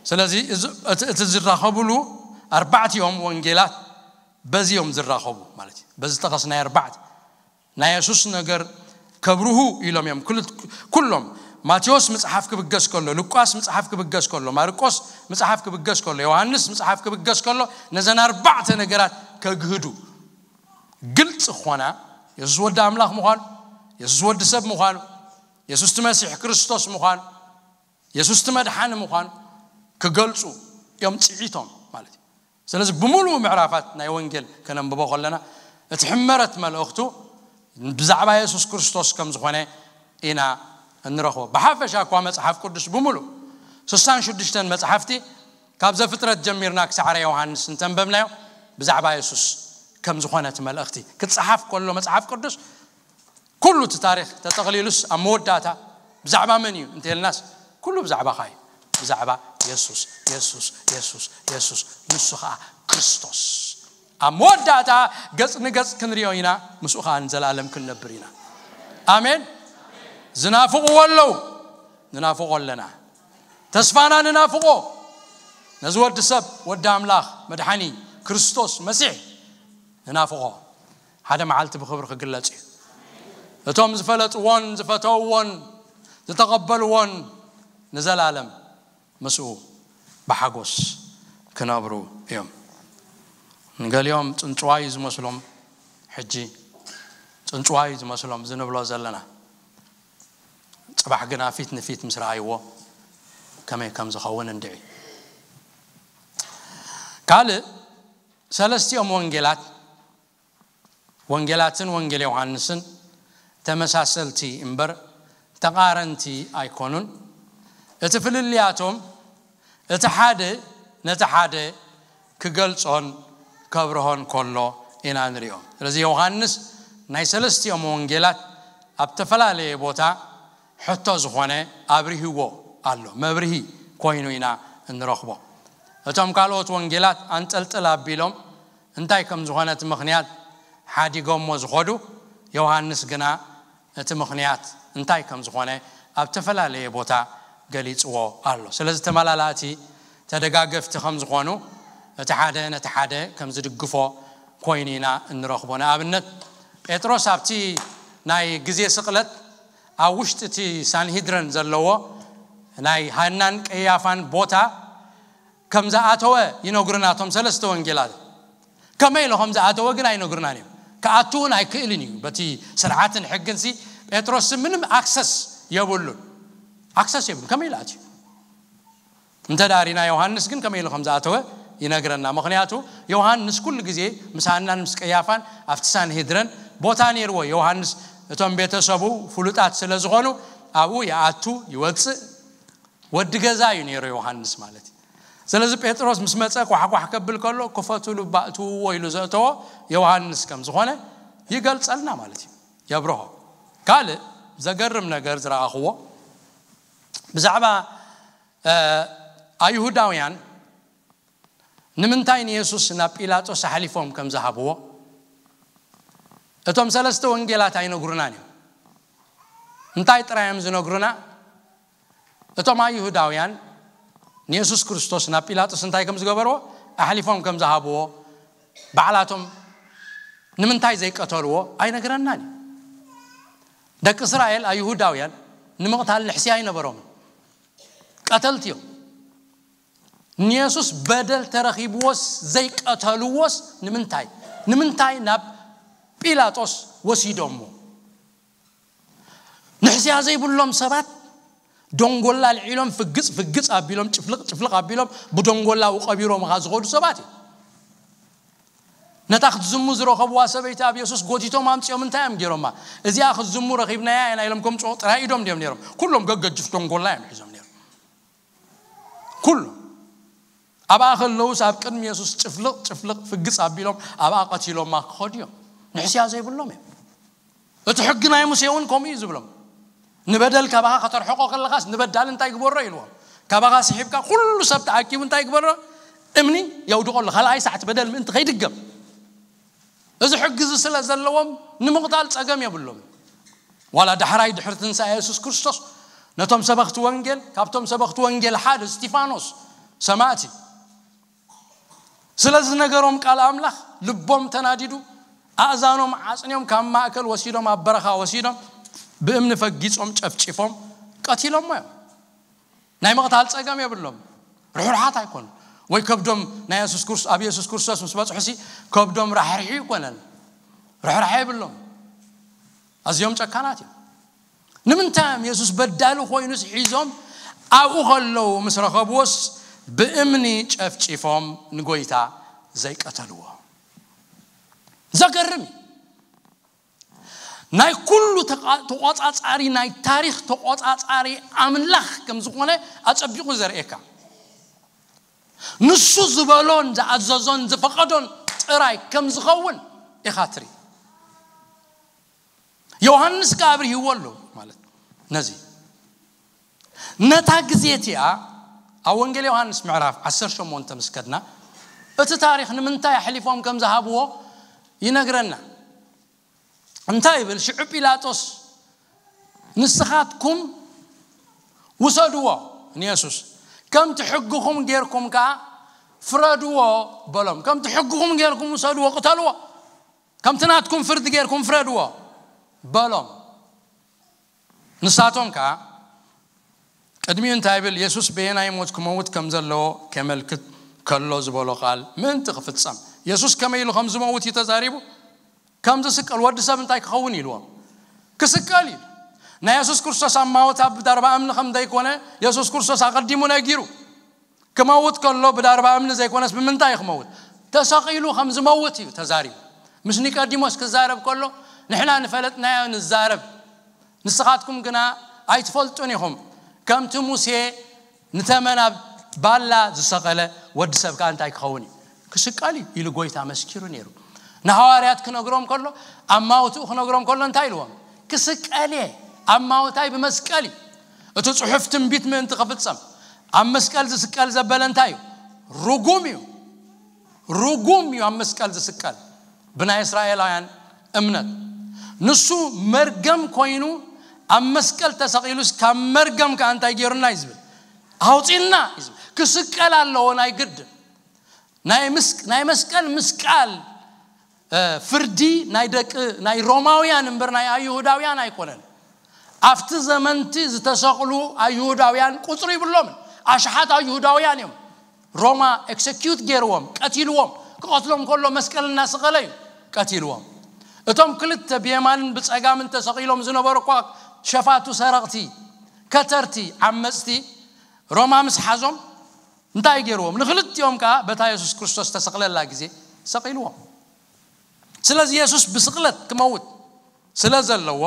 ስለዚ እዚ፣ እቲ፣ እቲ ዝራኸብሉ ኣርባዕቲኦም ወንጌላት በዚ እዮም ዝራኸቡ ማለት እዩ። በዚ ጠቐስናይ ኣርባዕተ ናይ የሱስ ነገር ከብርሁ ኢሎም እዮም። ኩል-፣ ኩሎም ማቴዎስ መጽሓፍ ክብገስ ከሎ፣ ሉቃስ መጽሓፍ ክብገስ ከሎ፣ ማርቆስ መጽሓፍ ክብገስ ከሎ፣ ዮሃንስ መጽሓፍ ክብገስ ከሎ፣ ነዘን ኣርባዕተ ነገራት ከግህዱ ግልጽ ኾና፣ የሱስ ወዲ ኣምላኽ ምዃኑ፣ የሱስ ወዲ ሰብ ምዃኑ፣ የሱስ እቲ መሲሕ ክርስቶስ ምዃኑ፣ የሱስ እቲ መድሓኒ ምዃኑ ክገልጹ እዮም ጽዒቶም ማለት እዩ። ስለዚ ብምሉኡ ምዕራፋት ናይ ወንጌል ከነንብቦ ከለና እቲ ሕመረት መልእኽቱ ብዛዕባ የሱስ ክርስቶስ ከም ዝኾነ ኢና እንረኽቦ። ብሓፈሻ እኳ መጽሓፍ ቅዱስ ብምሉእ ስሳን ሽዱሽተን መጽሓፍቲ ካብ ዘፍጥረት ጀሚርና ክሳዕ ራእየ ዮሃንስ እንተንበብናዮ ብዛዕባ የሱስ ከም ዝኾነ እቲ መልእኽቲ ክጸሓፍ ከሎ መጽሓፍ ቅዱስ ኩሉ እቲ ታሪኽ ተጠቕሊሉስ ኣብ መወዳእታ ብዛዕባ መን እዩ እንተልናስ ኩሉ ብዛዕባኻ እዩ። ብዛዕባ የሱስ፣ የሱስ፣ የሱስ፣ የሱስ፣ ንሱ ኸኣ ክርስቶስ። ኣብ መወዳእታ ገጽ ንገጽ ክንሪኦ ኢና፣ ምስኡ ኸኣ ንዘለኣለም ክንነብር ኢና። ኣሜን። ዝናፍቕዎ ኣለዉ፣ ንናፍቖ ኣለና። ተስፋና ንናፍቖ። ነዚ ወዲ ሰብ፣ ወዲ ኣምላኽ፣ መድሓኒ፣ ክርስቶስ፣ መሲሕ ንናፍቖ። ሓደ መዓልቲ ብኽብሪ ክግለጽ እዩ። እቶም ዝፈለጥዎን ዝፈተውዎን ዝተቐበልዎን ንዘላለም ምስኡ ብሓጎስ ክነብሩ እዮም። ንገሊኦም ጽንጽዋይ ዝመስሎም፣ ሕጂ ጽንጽዋይ ዝመስሎም ዝንብሎ ዘለና፣ ጽባሕ ግና ፊት ንፊት ምስ ረኣይዎ ከመይ ከም ዝኸውን እንድዒ። ካልእ፣ ሰለስቲኦም ወንጌላት፣ ወንጌላትን ወንጌል ዮሃንስን ተመሳሰልቲ እምበር ተቓረንቲ ኣይኮኑን። እቲ ፍልልያቶም እቲ ሓደ ነቲ ሓደ ክገልጾን ከብርሆን ከሎ ኢና ንሪኦ። ስለዚ ዮሃንስ ናይ ሰለስቲኦም ወንጌላት ኣብ ተፈላለየ ቦታ ሕቶ ዝኾነ ኣብሪህዎ ኣሎ። መብርሂ ኮይኑ ኢና እንረኽቦ። እቶም ካልኦት ወንጌላት ኣንጠልጥል ኣቢሎም እንታይ ከም ዝኾነ እቲ ምኽንያት ሓዲጎሞ ዝኾዱ፣ ዮሃንስ ግና እቲ ምኽንያት እንታይ ከም ዝኾነ ኣብ ተፈላለየ ቦታ ገሊጽዎ ኣሎ። ስለዚ ተመላላእቲ፣ ተደጋገፍቲ ከም ዝኾኑ፣ እቲ ሓደ ነቲ ሓደ ከም ዝድግፎ ኮይኑ ኢና እንረኽቦ። ንኣብነት፣ ጴጥሮስ ኣብቲ ናይ ግዜ ስቕለት ኣብ ውሽጢ እቲ ሳንሂድረን ዘለዎ ናይ ሃናን ቀያፋን ቦታ ከም ዝኣተወ ይነግሩና እቶም ሰለስተ ወንጌላት። ከመይ ኢሉ ከም ዝኣተወ ግን ኣይነግሩናን እዮም። ክኣቱ እውን ኣይክእልን እዩ። በቲ ስርዓትን ሕግን ሲ ጴጥሮስ ምንም ኣክሰስ የብሉን። ኣክሰስ የብሉን። ከመይ ኢሉ ኣትዩ? እንተ ደኣ ሪና ዮሃንስ ግን ከመይ ኢሉ ከም ዝኣተወ ይነግረና። ምኽንያቱ ዮሃንስ ኩሉ ግዜ ምስ ሃናን ምስ ቀያፋን ኣብቲ ሳንሄድረን ቦታ ነይርዎ። ዮሃንስ እቶም ቤተሰቡ ፍሉጣት ስለ ዝኾኑ ኣብኡ ይኣቱ ይወፅእ። ወዲ ገዛ እዩ ነይሩ ዮሃንስ ማለት እዩ። ስለዚ ጴጥሮስ ምስ መፀ ኳሕኳሕ ከብል ከሎ ክፈቱሉ ባእትውዎ ኢሉ ዘእተዎ ዮሃንስ ከም ዝኾነ ይገልጸልና ማለት እዩ። የብርሆ። ካልእ ዘገርም ነገር ዝረኣኽዎ ብዛዕባ እ፣ ኣይሁዳውያን ንምንታይ ንየሱስ ናብ ጲላጦስ ኣሕሊፎም ከም ዝሃብዎ እቶም ሰለስተ ወንጌላት ኣይነግሩናን እዮም። እንታይ ጥራይ እዮም ዝነግሩና? እቶም ኣይሁዳውያን ንየሱስ ክርስቶስ ናብ ጲላጦስ እንታይ ከም ዝገበርዎ፣ ኣሕሊፎም ከም ዝሃብዎ፣ ባዕላቶም ንምንታይ ዘይቀተልዎ ኣይነግረናን እዩ። ደቂ እስራኤል ኣይሁዳውያን ንምቕታል ንሕስያ ኣይነበሮምን። ቀተልቲ እዮም። ንየሱስ በደል ተረኺብዎስ ዘይቀተልዎስ ንምንታይ? ንምንታይ ናብ ጲላጦስ ወሲዶሞ? ንሕስያ ዘይብሎም ሰባት ደንጎላ ኣልዒሎም ፍግጽ ፍግጽ ኣቢሎም ጭፍልቕ ጭፍልቕ ኣቢሎም ብደንጎላ ቀቢሮምኻ ዝኸዱ ሰባት እዮም። ነታ ክትዝሙ ዝረኸብዋ ሰበይቲ ኣብ የሱስ ጎቲቶም ኣምጺኦም እንታይ እዮም ገይሮማ? እዚኣ ክትዝሙ ረኺብናያ ኢና ኢሎም ከምጽኦ ጥራይ ኢዶም ድዮም ነይሮም? ኩሎም ገገጅፍ ደንጎላ እዮም ሒዞም ነይሮም። ኩሎም ኣብኣ ከለውስ ኣብ ቅድሚ የሱስ ጭፍልቕ ጭፍልቕ ፍግጽ ኣቢሎም ኣብኣ ቀቲሎማ ክኸዱ እዮም። ንሕስያ ዘይብሎም እዮም። እቲ ሕጊ ናይ ሙሴ እውን ከምኡ እዩ ዝብሎም። ንበደል ካባኻ ከተርሕቆ ከለኻስ ንበዳል እንታይ ግበሮ ኢልዎም። ካባኻ ስሒብካ ኩሉ ሰብ ተኣኪቡ እንታይ ግበሮ? እምኒ የውድቐሉ። ካልኣይ ሰዓት በደል ምእንቲ ከይድገም። እዚ ሕጊ እዚ ስለ ዘለዎም ንምቕታል ጸገም የብሎም። ዋላ ዳሕራይ ድሕሪ ትንሳኤ የሱስ ክርስቶስ ነቶም ሰበኽቲ ወንጌል፣ ካብቶም ሰበኽቲ ወንጌል ሓደ እስጢፋኖስ ሰማእቲ ስለ ዝነገሮም ቃል ኣምላኽ ልቦም ተናዲዱ ኣእዛኖም ዓጽንዮም ካብ ማእከል ወሲዶም ኣብ በረኻ ወሲዶም ብእምኒ ፈጊጾም ጨፍጪፎም ቀቲሎሞ እዮም። ናይ ምቕታል ጸገም የብሎም። ርሕሩሓት ኣይኮኑ። ወይ ከብዶም ናይ የሱስ ክርስቶስ ኣብ የሱስ ክርስቶስ ምስ በጽሑ ሲ ከብዶም ራሕሪሑ ይኮነን። ርሕራሐ የብሎም። ኣዝዮም ጨካናት እዮም። ንምንታይ እዮም የሱስ በዳሊ ኮይኑስ ሒዞም ኣብኡ ከለዉ ምስ ረኸብዎስ ብእምኒ ጨፍጪፎም ንጎይታ ዘይቀተልዎ? ዘገርም እዩ። ናይ ኩሉ ተቓ- ተቆጻጻሪ ናይ ታሪኽ ተቆጻጻሪ ኣምላኽ ከም ዝኾነ ኣጸቢቑ ዘርእየካ። ንሱ ዝበሎን ዝኣዘዞን ዝፈቐዶን ጥራይ ከም ዝኸውን ኢኻ ትርኢ። ዮሃንስ ከኣ ኣብርሂዎ ኣሎ ማለት ነዚ ነታ ግዜ እቲኣ ኣብ ወንጌል ዮሃንስ ምዕራፍ ዓሰርተ ሸሞንተ ምስ ከድና እቲ ታሪኽ ንምንታይ ኣሕሊፎም ከም ዝሃብዎ ይነግረና። እንታይ ይብል ሽዑ ጲላጦስ? ንስኻትኩም ውሰድዎ ንየሱስ፣ ከምቲ ሕግኹም ጌርኩም ከኣ ፍረድዎ በሎም። ከምቲ ሕግኹም ጌርኩም ውሰድዎ፣ ቅተልዎ፣ ከምቲ ናትኩም ፍርዲ ጌርኩም ፍረድዎ በሎም። ንሳቶም ከኣ ቅድሚኡ እንታይ ይብል? የሱስ በየናይ ሞት ክመውት ከም ዘለዎ ከመልክት ከሎ ዝበሎ ቃል ምእንቲ ክፍጸም፣ የሱስ ከመይ ኢሉ ከም ዝመውት እዩ ተዛሪቡ። ከም ዝስቀል ወዲ ሰብ እንታይ ክኸውን ኢልዎም? ክስቀል እዩ። ናይ የሱስ ክርስቶስ ኣማውታ ብዳርባ እምኒ ከም ዘይኮነ የሱስ ክርስቶስ ኣቐዲሙ ነጊሩ። ክመውት ከሎ ብዳርባ እምኒ ዘይኮነስ ብምንታይ እዩ ክመውት? ተሰቒሉ ከም ዝመውት እዩ ተዛሪቡ። ምስ ኒቆዲሞስ ክዛረብ ከሎ ንሕና ንፈለጥናዮ ንዛረብ፣ ንስኻትኩም ግና ኣይትፈልጡን ኢኹም። ከምቲ ሙሴ ንተመን ኣብ ባላ ዝሰቐለ ወዲ ሰብ ከኣ እንታይ ክኸውን እዩ? ክስቀል እዩ ኢሉ ጎይታ መስኪሩ ነይሩ። ንሃዋርያት ክነግሮም ከሎ፣ ኣማውትኡ ክነግሮም ከሎ እንታይ ኢልዎም? ክስቀል እየ። ኣማውታይ ብመስቀል እዩ። እቲ ጽሑፍ ትንቢት ምእንቲ ክፍጸም ኣብ መስቀል ዝስቀል ዘበለ እንታይ እዩ? ርጉም እዩ። ርጉም እዩ ኣብ መስቀል ዝስቀል ብናይ እስራኤላውያን እምነት። ንሱ መርገም ኮይኑ ኣብ መስቀል ተሰቒሉስ ካብ መርገም ከኣ እንታይ ገይሩና እዩ ዝብል? ኣውፂና እዩ ዝብል። ክስቀል ኣለዎ ናይ ግድን። ናይ መስቀል ምስቃል ፍርዲ ናይ ደቂ ናይ ሮማውያን እምበር ናይ ኣይሁዳውያን ኣይኮነን። ኣብቲ ዘመንቲ ዝተሰቕሉ ኣይሁዳውያን ቁፅሪ ይብሎምን። ኣሽሓት ኣይሁዳውያን እዮም። ሮማ ኤክሰኪዩት ገይርዎም፣ ቀቲልዎም። ክቐትሎም ከሎ መስቀል እናሰቐለ እዩ ቀቲልዎም። እቶም ክልተ ብየማንን ብፀጋምን ተሰቒሎም ዝነበሩ እኳ ሸፋቱ፣ ሰረቕቲ፣ ከተርቲ፣ ዓመፅቲ ሮማ ምስ ሓዞም እንታይ ገይርዎም? ንክልቲኦም ከዓ በታ የሱስ ክርስቶስ ተሰቕለላ ግዜ ሰቒልዎም። ስለዚ የሱስ ብስቕለት ክመውት ስለ ዘለዎ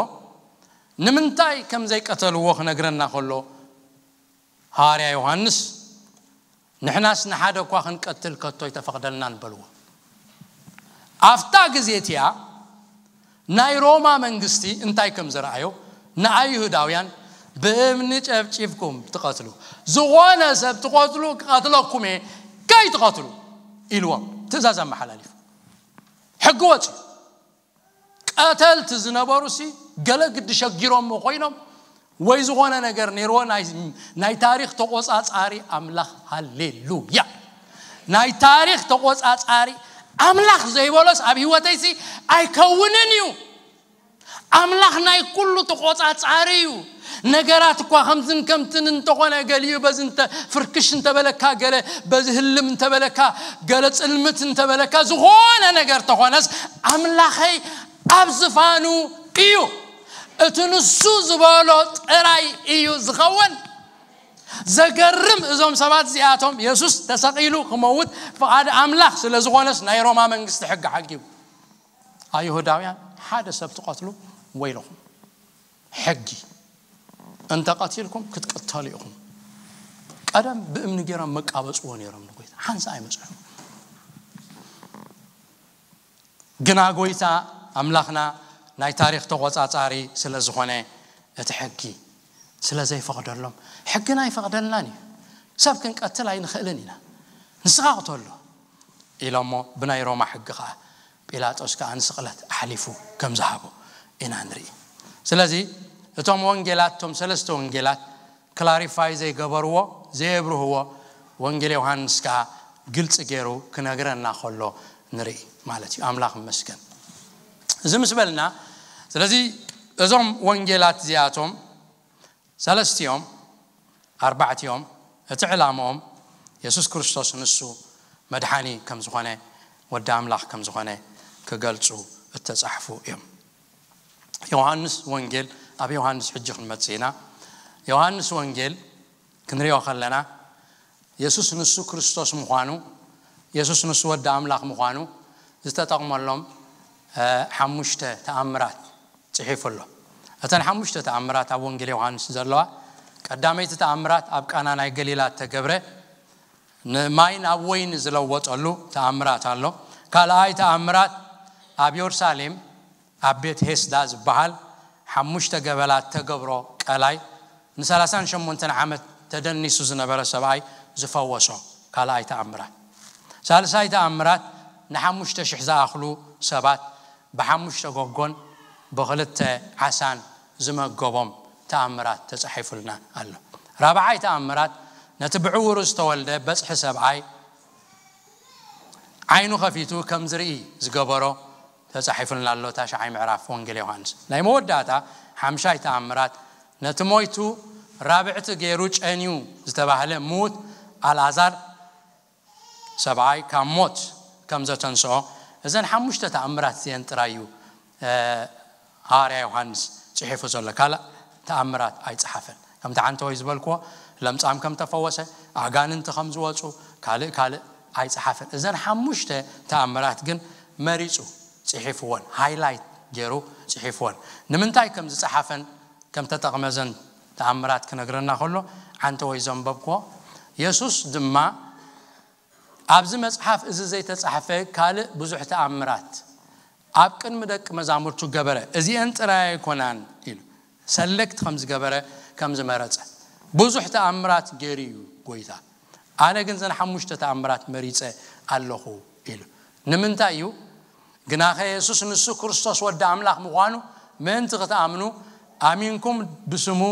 ንምንታይ ከም ዘይቀተልዎ ክነግረና ከሎ ሃዋርያ ዮሃንስ ንሕናስ ንሓደ እኳ ክንቀትል ከቶ ኣይተፈቕደልናን በልዎ። ኣብታ ግዜ እቲኣ ናይ ሮማ መንግስቲ እንታይ ከም ዝረኣዮ ንኣይሁዳውያን ብእምኒ ጨፍጭፍኩም ትቐትሉ፣ ዝኾነ ሰብ ትቐትሉ ክቐትለኩም እየ፣ ከይትቐትሉ ኢልዎም ትእዛዝ ኣመሓላሊፉ። ሕጊ ወፂ ቀተልቲ ዝነበሩ ሲ ገለ ግዲ ሸጊሮም ኮይኖም ወይ ዝኾነ ነገር ነይርዎ ናይ ታሪኽ ተቆፃፃሪ ኣምላኽ። ሃሌሉያ። ናይ ታሪኽ ተቆፃፃሪ ኣምላኽ ዘይበሎስ ኣብ ህይወተይሲ ኣይከውንን እዩ። ኣምላኽ ናይ ኩሉ ተቆፃፃሪ እዩ። ነገራት እኳ ከምዝን ከምትን እንተኾነ ገሊኡ በዚ ፍርክሽ እንተበለካ፣ ገለ በዚ ህልም እንተበለካ፣ ገለ ፅልምት እንተበለካ፣ ዝኾነ ነገር ተኾነስ ኣምላኸይ ኣብ ዝፋኑ እዩ። እቲ ንሱ ዝበሎ ጥራይ እዩ ዝኸውን። ዘገርም፣ እዞም ሰባት እዚኣቶም የሱስ ተሰቒሉ ክመውት ፍቓድ ኣምላኽ ስለ ዝኾነስ ናይ ሮማ መንግስቲ ሕጊ ሓጊቡ። ኣይሁዳውያን ሓደ ሰብ ትቐትሉ ወይለኹም፣ ሕጊ እንተ ቀቲልኩም ክትቅተሉ ኢኹም። ቀደም ብእምኒ ገይሮም መቃበፅዎ ነይሮም ንጎይታ ሓንሳ ኣይመፅሑ። ግና ጎይታ ኣምላኽና ናይ ታሪኽ ተቆፃፃሪ ስለ ዝኾነ እቲ ሕጊ ስለ ዘይፈቕደሎም ሕግና ኣይፈቕደልናን እዩ። ሰብ ክንቀትል ኣይንኽእልን ኢና። ንስኻ ቅተሎ ኢሎሞ ብናይ ሮማ ሕጊ ከዓ ጲላጦስ ከዓ ንስቕለት ኣሕሊፉ ከም ዝሃቦ ኢና ንርኢ። ስለዚ እቶም ወንጌላት፣ እቶም ሰለስተ ወንጌላት ክላሪፋይ ዘይገበርዎ፣ ዘየብርህዎ ወንጌል ዮሃንስ ከዓ ግልፂ ገይሩ ክነግረና ከሎ ንርኢ ማለት እዩ። ኣምላኽ ይመስገን። እዚ ምስ በልና፣ ስለዚ እዞም ወንጌላት እዚኣቶም ሰለስቲኦም ኣርባዕቲኦም እቲ ዕላምኦም የሱስ ክርስቶስ ንሱ መድሓኒ ከም ዝኾነ፣ ወዲ ኣምላኽ ከም ዝኾነ ክገልጹ እተጻሕፉ እዮም። ዮሃንስ ወንጌል፣ ኣብ ዮሃንስ ሕጂ ክንመጽእ ኢና። ዮሃንስ ወንጌል ክንሪኦ ከለና የሱስ ንሱ ክርስቶስ ምዃኑ፣ የሱስ ንሱ ወዲ ኣምላኽ ምዃኑ ዝተጠቕመሎም ሓሙሽተ ተኣምራት ጽሒፉ ኣሎ። እተን ሓሙሽተ ተኣምራት ኣብ ወንጌል ዮሃንስ ዘለዋ፣ ቀዳመይቲ ተኣምራት ኣብ ቃና ናይ ገሊላ እተገብረ ንማይ ናብ ወይኒ ዝለወጠሉ ተኣምራት ኣሎ። ካልኣይ ተኣምራት ኣብ የሩሳሌም ኣብ ቤት ሄስዳ ዝበሃል ሓሙሽተ ገበላት ተገብሮ ቀላይ ንሰላሳን ሸሞንተን ዓመት ተደኒሱ ዝነበረ ሰብኣይ ዝፈወሶ ካልኣይ ተኣምራት። ሳልሳይ ተኣምራት ንሓሙሽተ ሽሕ ዝኣኽሉ ሰባት ብሓሙሽተ ጎጎን ብኽልተ ዓሳን ዝመገቦም ተኣምራት ተጻሒፉልና ኣሎ። ራብዓይ ተኣምራት ነቲ ብዕውሩ ዝተወልደ በጽሒ ሰብኣይ ዓይኑ ከፊቱ ከም ዝርኢ ዝገበሮ ተጻሒፉልና ኣሎ። ታሽዓይ ምዕራፍ ወንጌል ዮሃንስ። ናይ መወዳእታ ሓምሻይ ተኣምራት ነቲ ሞይቱ ራብዕቲ ገይሩ ጨንዩ ዝተባህለ ምዉት ኣልኣዛር ሰብኣይ ካብ ሞት ከም ዘተንስኦ፣ እዘን ሓሙሽተ ተኣምራት እዚአን ጥራይ እዩ ሃዋርያ ዮሃንስ ጽሒፉ ዘሎ። ካልእ ተኣምራት ኣይጸሓፈን። ከምቲ ዓንተወይ ዝበልክዎ፣ ለምጻም ከም ተፈወሰ፣ ኣጋንንቲ ከም ዝወጹ፣ ካልእ ካልእ ኣይጸሓፈን። እዘን ሓሙሽተ ተኣምራት ግን መሪጹ ጽሒፍወን፣ ሃይላይት ገይሩ ጽሒፍወን። ንምንታይ ከም ዝጸሓፈን ከም ተጠቕመ እዘን ተኣምራት ክነግረና ከሎ፣ ዓንተወይ ዘንበብክዎ፣ የሱስ ድማ ኣብዚ መጽሓፍ እዚ ዘይተጻሕፈ ካልእ ብዙሕ ተኣምራት ኣብ ቅድሚ ደቂ መዛሙርቱ ገበረ፣ እዚአን ጥራይ ኣይኮናን ኢሉ። ሰለክት ከም ዝገበረ፣ ከም ዝመረጸ። ብዙሕ ተኣምራት ገይሩ እዩ ጎይታ። ኣነ ግን ዘን ሓሙሽተ ተኣምራት መሪጸ ኣለኹ ኢሉ። ንምንታይ እዩ? ግናኸ የሱስ ንሱ ክርስቶስ ወዲ ኣምላኽ ምዃኑ ምእንቲ ክትኣምኑ፣ ኣሚንኩም ብስሙ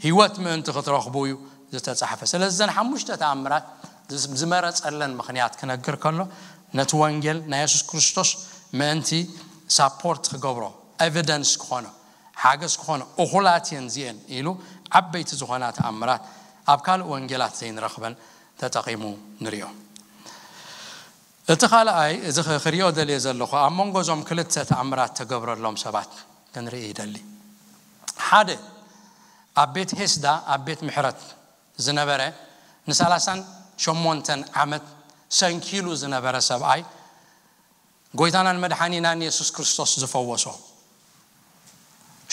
ህይወት ምእንቲ ክትረኽቡ እዩ ዝተጻሕፈ። ስለዚ ዘን ሓሙሽተ ተኣምራት ዝመረጸለን ምኽንያት ክነግር ከሎ፣ ነቲ ወንጌል ናይ የሱስ ክርስቶስ ምእንቲ ሳፖርት ክገብሮ፣ ኤቪደንስ ክኾኖ፣ ሓገዝ ክኾኖ፣ እኹላት እየን እዚኤን ኢሉ ዓበይቲ ዝኾና ተኣምራት ኣብ ካልእ ወንጌላት ዘይንረኽበን ተጠቒሙ ንሪኦ። እቲ ካልኣይ፣ እዚ ኽ-፣ ክሪኦ ደልየ ዘለኹ፣ ኣብ መንጎ እዞም ክልተ ተኣምራት ተገብረሎም ሰባት ክንርኢ ይደሊ። ሓደ፣ ኣብ ቤት ሄስዳ፣ ኣብ ቤት ምሕረት ዝነበረ፣ ንሰላሳን ሸሞንተን ዓመት ሰንኪሉ ዝነበረ ሰብኣይ፣ ጎይታናን መድሓኒናን የሱስ ክርስቶስ ዝፈወሶ።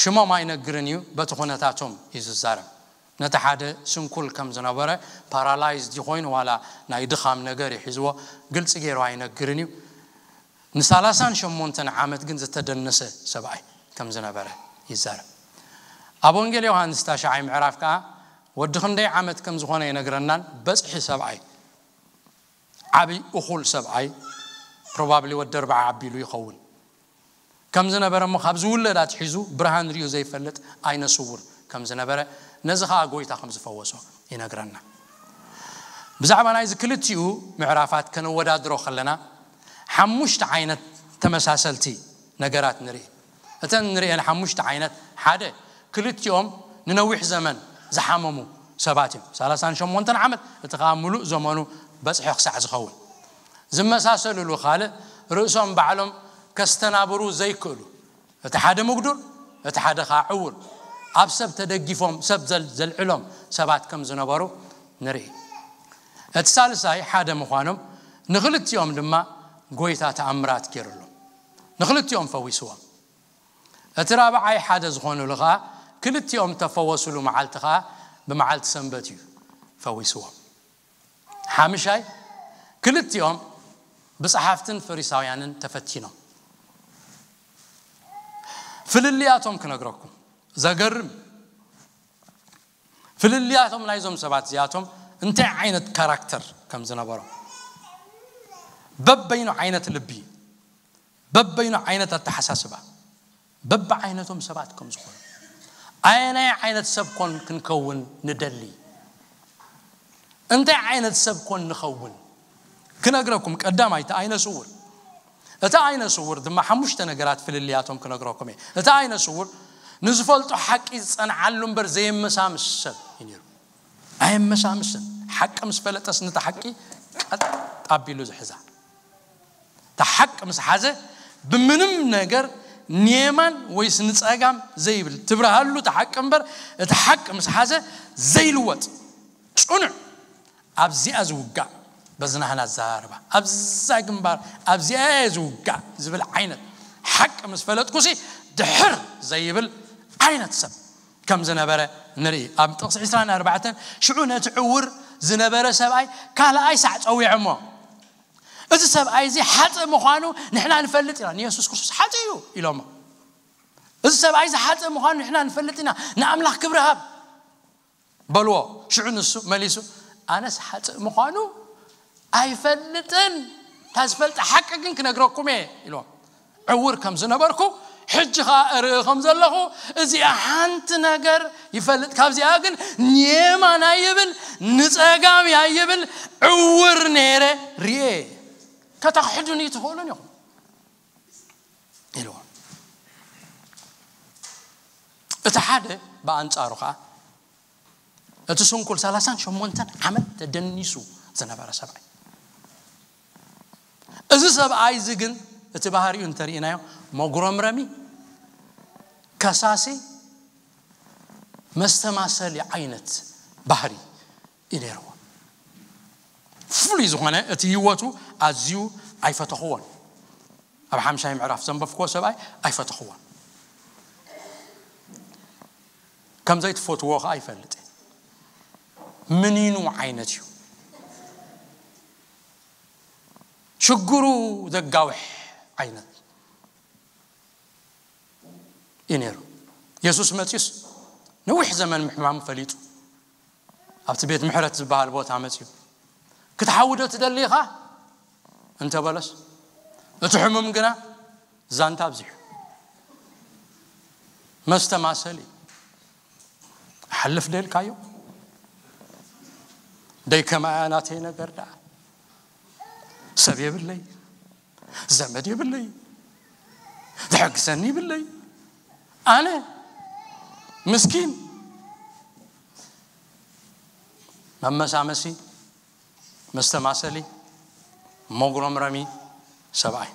ሽሞም ኣይነግርን እዩ፣ በቲ ኩነታቶም እዩ ዝዛረብ። ነቲ ሓደ ስንኩል ከም ዝነበረ፣ ፓራላይዝድ ኮይኑ ዋላ ናይ ድኻም ነገር ይሒዝዎ፣ ግልጺ ገይሩ ኣይነግርን እዩ። ንሰላሳን ሸሞንተን ዓመት ግን ዝተደነሰ ሰብኣይ ከም ዝነበረ ይዛረብ። ኣብ ወንጌል ዮሃንስ ታሽዓይ ምዕራፍ ከኣ ወዲ ክንደይ ዓመት ከም ዝኾነ ይነግረናን በጽሒ ሰብኣይ፣ ዓቢ እኹል ሰብኣይ፣ ፕሮባብሊ ወዲ ኣርባዓ ኣቢሉ ይኸውን፣ ከም ዝነበረ እሞ ካብ ዝውለድ ኣትሒዙ ብርሃን ሪኡ ዘይፈልጥ ዓይነ ስውር ከም ዝነበረ፣ ነዚ ኸኣ ጎይታ ከም ዝፈወሶ ይነግረና። ብዛዕባ ናይዚ ክልቲኡ ምዕራፋት ከነወዳድሮ ከለና፣ ሓሙሽተ ዓይነት ተመሳሰልቲ ነገራት ንርኢ። እተን ንርእየን ሓሙሽተ ዓይነት፣ ሓደ፣ ክልቲኦም ንነዊሕ ዘመን ዝሓመሙ ሰባት እዮም። ሰላሳን ሸሞንተን ዓመት፣ እቲ ኸኣ ምሉእ ዘመኑ በጽሒ ክሳዕ ዝኸውን። ዝመሳሰልሉ ካልእ፣ ርእሶም ባዕሎም ከስተናብሩ ዘይክእሉ፣ እቲ ሓደ ምጉዱር፣ እቲ ሓደ ኸኣ ዕውር፣ ኣብ ሰብ ተደጊፎም ሰብ ዘል-፣ ዘልዕሎም ሰባት ከም ዝነበሩ ንርኢ። እቲ ሳልሳይ ሓደ ምዃኖም፣ ንኽልቲኦም ድማ ጎይታ ተኣምራት ገይሩሎም። ንኽልቲኦም ፈዊስዎም። እቲ ራብዓይ ሓደ ዝኾኑሉ ኸኣ፣ ክልቲኦም ተፈወሱሉ መዓልቲ ኸኣ ብመዓልቲ ሰንበት እዩ ፈዊስዎም። ሓምሻይ፣ ክልቲኦም ብጸሓፍትን ፈሪሳውያንን ተፈቲኖም። ፍልልያቶም ክነግረኩም፣ ዘገርም ፍልልያቶም ናይዞም ሰባት እዚኣቶም እንታይ ዓይነት ካራክተር ከም ዝነበሮም። በበይኑ ዓይነት ልቢ፣ በበይኑ ዓይነት ኣተሓሳስባ፣ በብዓይነቶም ሰባት ከም ዝኾኑ፣ ኣየናይ ዓይነት ሰብ ኮን ክንከውን ንደሊ፣ እንታይ ዓይነት ሰብ ኮን ንኸውን ክነግረኩም። ቀዳማይ፣ እቲ ዓይነ ስውር። እቲ ዓይነ ስውር ድማ ሓሙሽተ ነገራት ፍልልያቶም ክነግረኩም እየ። እቲ ዓይነ ስውር ንዝፈልጦ ሓቂ ዝጸንዓሉ እምበር ዘየመሳምስ ሰብ እዩ ነይሩ። ኣየመሳምስን። ሓቂ ምስ ፈለጠስ ነታ ሓቂ ቀጥ ኣቢሉ ዝሕዛ። እታ ሓቂ ምስ ሓዘ፣ ብምንም ነገር ንየማን ወይስ ንጸጋም ዘይብል፣ ትብርሃሉ እታ ሓቂ እምበር፣ እቲ ሓቂ ምስ ሓዘ ዘይልወጥ ጽኑዕ፣ ኣብዚኣ ዝውጋእ፣ በዚ ናህና ኣዘራርባ፣ ኣብዛ ግንባር፣ ኣብዚኣ እየ ዝውጋእ ዝብል ዓይነት ሓቂ ምስ ፈለጥኩሲ ድሕር ዘይብል ዓይነት ሰብ ከም ዝነበረ ንርኢ። ኣብ ጥቕሲ ዕስራን ኣርባዕተን፣ ሽዑ ነቲ ዕውር ዝነበረ ሰብኣይ ካልኣይ ሳዕ ጸዊዖሞ። እዚ ሰብኣይ እዚ ሓጥእ ምዃኑ ንሕና ንፈልጥ ኢና፣ ንየሱስ ክርስቶስ ሓጥእ እዩ ኢሎሞ። እዚ ሰብኣይ እዚ ሓጥእ ምዃኑ ንሕና ንፈልጥ ኢና፣ ንኣምላኽ ክብሪ ሃብ በልዎ። ሽዑ ንሱ መሊሱ፣ ኣነስ ሓጥእ ምዃኑ ኣይፈልጥን፣ እታ ዝፈልጣ ሓቂ ግን ክነግረኩም እየ ኢልዎም። ዕውር ከም ዝነበርኩ፣ ሕጂ ኸኣ እርኢ ከም ዘለኹ፣ እዚኣ ሓንቲ ነገር ይፈልጥ፣ ካብዚኣ ግን ንየማን ኣይብል ንጸጋም ኣይብል፣ ዕውር ነይረ ርኤ። ከተኽሕዱኒ ትኽእሉን ኢኹም ኢልዎም። እቲ ሓደ ብኣንጻሩ ኸኣ፣ እቲ ስንኩል ሰላሳን ሸሞንተን ዓመት ተደኒሱ ዝነበረ ሰብኣይ። እዚ ሰብኣይ እዚ ግን፣ እቲ ባህሪኡ እንተርኢናዮ፣ መጉረምረሚ፣ ከሳሲ፣ መስተማሰሊ ዓይነት ባህሪ እዩ ነይርዎ። ፍሉይ ዝኾነ፣ እቲ ህይወቱ ኣዝዩ ኣይፈተኽዎን። ኣብ ሓምሻይ ምዕራፍ ዘንበብክዎ ሰብኣይ ኣይፈተኽዎን። ከም ዘይትፈትዎ ኸኣ ይፈልጥ እየ። ምኒኑ ዓይነት እዩ። ሽግሩ ዘጋውሕ ዓይነት እዩ ነይሩ። የሱስ መጺኡስ ነዊሕ ዘመን ምሕማሙ ፈሊጡ ኣብቲ ቤት ምሕረት ዝበሃል ቦታ መጺኡ ክትሓዊ ዶ ትደሊ ኢኻ እንተበለስ፣ እቲ ሕሙም ግና ዛንታ ኣብዚሑ። መስተማሰሊ። ሓልፍ ደልካዮ? ደይ ከማያ ናተይ ነገር ደኣ። ሰብ የብለይ፣ ዘመድ የብለይ፣ ዝሕግዘኒ ይብለይ። ኣነ ምስኪን። መመሳመሲ፣ መስተማሰሊ፣ መጉረምረሚ ሰብኣይ።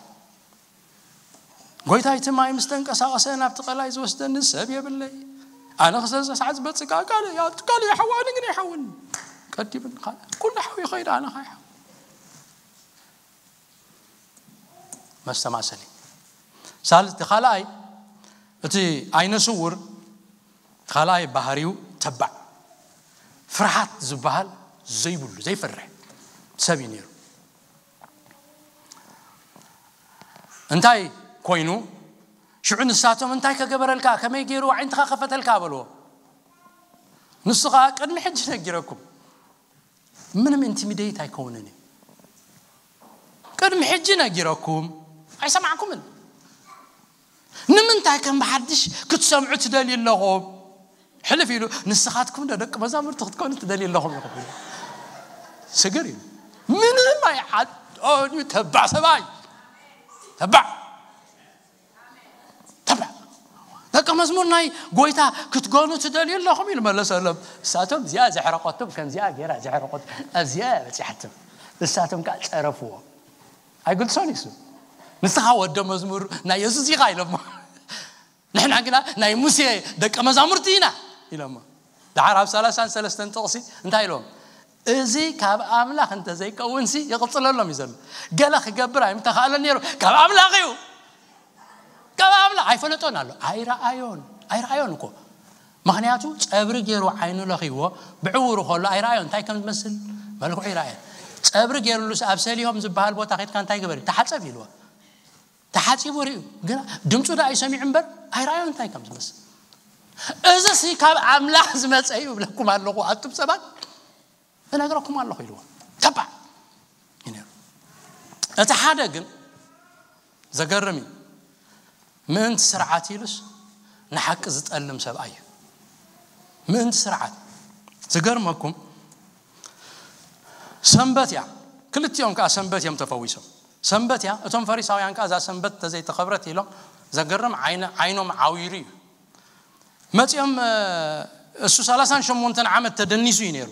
ጎይታ፣ እቲ ማይ ምስ ተንቀሳቐሰ ናብቲ ቀላይ ዝወስደኒ ሰብ የብለይ። ኣነ ክሰ ሰዓት ዝበጽእ ከኣ ቃል እያ፣ ቃል እያ ሓዋ፣ ኣነ ግን ኣይሓውን። ቀዲምን ካልእ ኩሉ ሓው ይኸይድ፣ ኣነ ከኣ ኣይሓውን። መስተማሰሊ። ሳልስቲ፣ ካልኣይ፣ እቲ ዓይነ ስውር ካልኣይ ባህሪው ተባዕ፣ ፍርሃት ዝበሃል ዘይብሉ፣ ዘይፈርሕ ሰብ እዩ ነይሩ። እንታይ ኮይኑ? ሽዑ ንሳቶም፣ "እንታይ ከገበረልካ? ከመይ ገይሩ ኣዒንትኻ ከፈተልካ?" በልዎ። ንሱ ኸኣ፣ "ቅድሚ ሕጂ ነጊረኩም፣ ምንም ኢንቲሚዴት ኣይከውንን እዩ። ቅድሚ ሕጂ ነጊረኩም፣ ኣይሰማዕኩምን። ንምንታይ ከም ብሓድሽ ክትሰምዑ ትደልዩ ኣለኹም?" ሕልፍ ኢሉ፣ "ንስኻትኩም ዶ ደቂ መዛሙርቲ ክትኮኑ ትደልዩ ኣለኹም ኢኹም?" ኢሉ። ስግር እዩ። ምንም ኣይዓድኦን እዩ። ተባዕ ሰብኣይ። ተባዕ። ተባዕ። "ደቂ መዝሙር ናይ ጎይታ ክትኮኑ ትደልዩ ኣለኹም?" ኢሉ መለሰሎም። እሳቶም፣ "እዚኣ ዘሕረቐቶም፣ ከምዚኣ ገይራ ዘሕረቐቶም፣ ኣብዚኣ በጺሓቶም." እሳቶም ከኣ ጸረፍዎ። ኣይግልጾን እዩ እሱ። "ንስኻ ወደ መዝሙር ናይ የሱስ ኢኻ" ኢሎሞ። "ንሕና ግና ናይ ሙሴ ደቀ መዛሙርቲ ኢና" ኢሎሞ። ደሓር ኣብ ሰላሳን ሰለስተን ጥቕሲ እንታይ ኢሎም? "እዚ ካብ ኣምላኽ እንተዘይከውንሲ" ይቕጽለሎም እዩ ዘሎ። "ገለ ክገብር ኣይምተኻእለን ነይሩ፣ ካብ ኣምላኽ እዩ፣ ካብ ኣምላኽ ኣይፈለጦን ኣሎ፣ ኣይረኣዮን፣ ኣይረኣዮን እኮ። ምኽንያቱ ጸብሪ ገይሩ ዓይኑ ለኺዎ ብዕውሩ ከሎ ኣይረኣዮን፣ እንታይ ከም ዝመስል መልክዑ ኣይረኣዮን። ጸብሪ ገይሩሉስ ኣብ ሰሊሆም ዝበሃል ቦታ ኸድካ እንታይ ግበር? ተሓጸብ" ኢልዎ። ተሓጺቡ ርእዩ፣ ግን ድምፁ ደኣ ይሰሚዑ እምበር ኣይረኣዮን እንታይ ከም ዝመስል። "እዚሲ ካብ ኣምላኽ ዝመጸ እዩ እብለኩም ኣለኹ ኣቱም ሰባት፣ እነግረኩም ኣለኹ" ኢልዎ። ተባዕ እዩ ነይሩ። እቲ ሓደ ግን ዘገርም እዩ። ምእንቲ ስርዓት ኢሉስ ንሓቂ ዝጠልም ሰብኣይ እዩ። ምእንቲ ስርዓት። ዝገርመኩም፣ ሰንበት እያ። ክልቲኦም ከኣ ሰንበት እዮም ተፈዊሶም። ሰንበት እያ። እቶም ፈሪሳውያን ከኣ እዛ ሰንበት እንተዘይተኸብረት ኢሎም ዘገርም ዓይነ-፣ ዓይኖም ዓዊሩ እዩ። መጺኦም፣ እ፣ እሱ ሰላሳን ሸሞንተን ዓመት ተደኒሱ እዩ ነይሩ።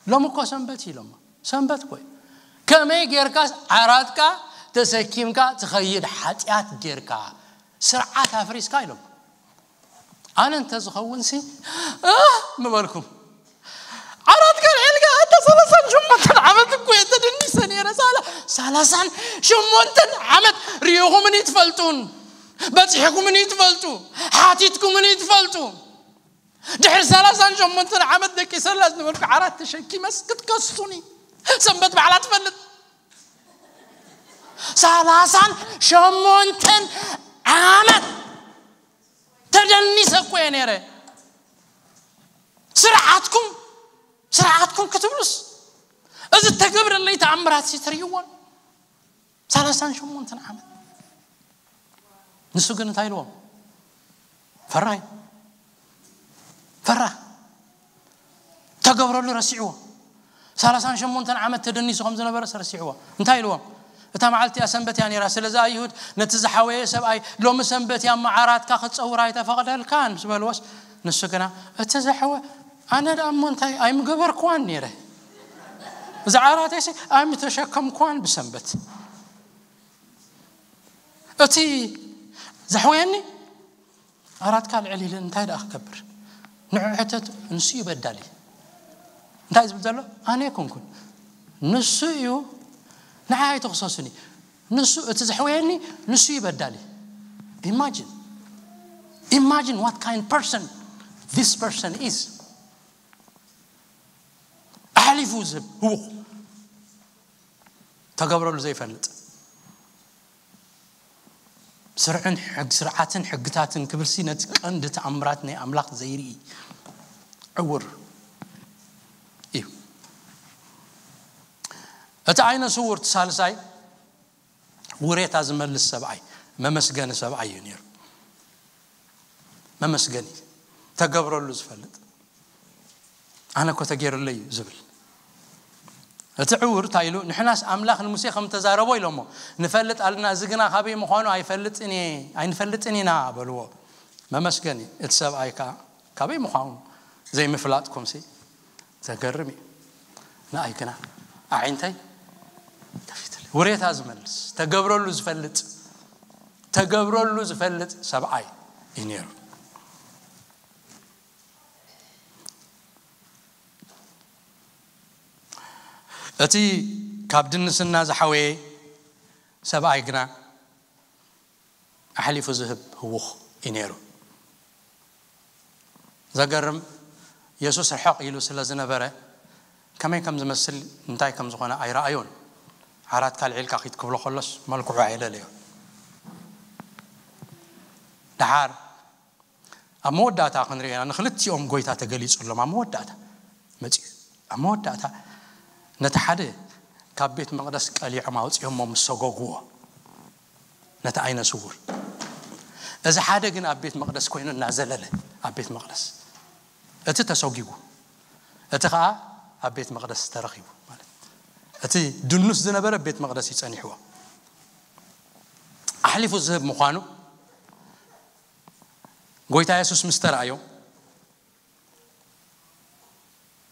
ሎሚ እኮ ሰንበት እዩ ኢሎሞ። ሰንበት እኮ እዩ። ከመይ ጌርካስ ዓራትካ ተሰኪምካ ትኸይድ ሓጢኣት ጌርካ ስርዓት ኣፍሪስካ ኢሎም። ኣነ እንተ ዝኸውን ሲ፣ እ፣ ምበልኩም። ዓራት ከልዒልካ ኣታ ሰላሳን ሸሞንተን ዓመት እኮ እየ ተደኒሰ ነይረ። ሳላ-፣ ሰላሳን ሸሞንተን ዓመት ርኢኹምኒ ትፈልጡን፣ በጺሕኩምኒ ትፈልጡ፣ ሓቲትኩምኒ ትፈልጡ። ድሕሪ ሰላሳን ሸሞንተን ዓመት ደቂሰላ ዝነበርኩ ዓራት ተሸኪመስ ክትከሱኒ። ሰንበት ባዕላ ትፈልጥ። ሰላሳን ሸሞንተን ዓመት ተደኒሰ እኮ እየ ነይረ። ስርዓትኩም፣ ስርዓትኩም ክትብሉስ፣ እዚ ተገብረለይ ተኣምራት ሲ ትርእይዎን። ሰላሳን ሸሞንተን ዓመት። ንሱ ግን እንታይ ኢልዎም? ፈራህ እዩ። ፈራህ። ተገብረሉ ረሲዕዎ። ሰላሳን ሸሞንተን ዓመት ተደኒሱ ከም ዝነበረስ ረሲዕዎ። እንታይ ኢልዎም? እታ መዓልቲ እያ ሰንበት እያ ነይራ። ስለዚ ኣይሁድ ነቲ ዝሓወየ ሰብኣይ፣ "ሎሚ ሰንበት እያ እሞ ዓራትካ ክትጸውር ኣይተፈቕደልካን" ምስ በልዎስ፣ ንሱ ግና፣ "እቲ ዘሕወ-፣ ኣነ ደኣ እሞ እንታይ ኣይምገበርክዋን ነይረ? እዚ ዓራተይሲ ኣይምተሸከምክዋን ብሰንበት። እቲ ዘሕወየኒ ዓራትካ ልዕል ኢለ እንታይ ደኣ ክገብር?" ንዑ ሕተት፣ ንሱ እዩ በዳሊ። እንታይ ዝብል ዘሎ? ኣነ ኣይኮንኩን። ንሱ እዩ፣ ንዓይ ኣይትኽሰሱኒ። ንሱ፣ እቲ ዘሕወየኒ ንሱ እዩ በዳሊ። Imagine. Imagine what kind person this person is. ኣሕሊፉ ዝህብ ህውኽ። ተገብረሉ ዘይፈልጥ። ስርዕን ሕግ-፣ ስርዓትን ሕግታትን ክብልሲ ነቲ ቀንዲ ተኣምራት ናይ ኣምላኽ ዘይርኢ ዕውር እዩ። እቲ ዓይነ ስውር፣ እቲ ሳልሳይ፣ ውሬታ ዝመልስ ሰብኣይ፣ መመስገኒ ሰብኣይ እዩ ነይሩ። መመስገኒ፣ ተገብረሉ ዝፈልጥ፣ ኣነ እኮ ተገይሩለይ እዩ ዝብል። እቲ ዕውር እንታይ ኢሉ? ንሕናስ ኣምላኽ ንሙሴ ከም ተዛረቦ ኢሎሞ ንፈልጥ ኣለና፣ እዚ ግና ካበይ ምዃኑ ኣይፈልጥን እየ፣ ኣይንፈልጥን ኢና በልዎ። መመስገኒ፣ እቲ ሰብኣይ ከኣ ካበይ ምዃኑ ዘይምፍላጥኩምሲ ዘገርም እዩ። ንኣይ ግና ኣዒንተይ ከፊትለይ። ውሬታ ዝመልስ፣ ተገብረሉ ዝፈልጥ፣ ተገብረሉ ዝፈልጥ ሰብኣይ እዩ ነይሩ። እቲ ካብ ድንስና ዝሓወየ ሰብኣይ ግና ኣሕሊፉ ዝህብ ህውኽ እዩ ነይሩ። ዘገርም፣ የሱስ ርሕቕ ኢሉ ስለ ዝነበረ፣ ከመይ ከም ዝመስል፣ እንታይ ከም ዝኾነ ኣይረኣዮን። ዓራት ካልዒልካ ኪድ ክብሎ ከሎስ፣ መልክዑ ኣየለለዮ። ደሓር ኣብ መወዳእታ ክንርኢ ኢና፣ ንኽልቲኦም ጎይታ ተገሊጹሎም። ኣብ መወዳእታ መጺኡ፣ ኣብ መወዳእታ ነቲ ሓደ ካብ ቤት መቕደስ ቀሊዖም ኣውጺኦሞ ምስ ሰጎግዎ፣ ነቲ ዓይነ ስውር፣ እዚ ሓደ ግን ኣብ ቤት መቕደስ ኮይኑ እናዘለለ፣ ኣብ ቤት መቕደስ፣ እቲ ተሰጒጉ፣ እቲ ኸኣ ኣብ ቤት መቕደስ ተረኺቡ። ማለት፣ እቲ ድኑስ ዝነበረ ቤት መቕደስ እዩ ጸኒሕዎ። ኣሕሊፉ ዝህብ ምዃኑ ጎይታ የሱስ ምስ ተራእዮ፣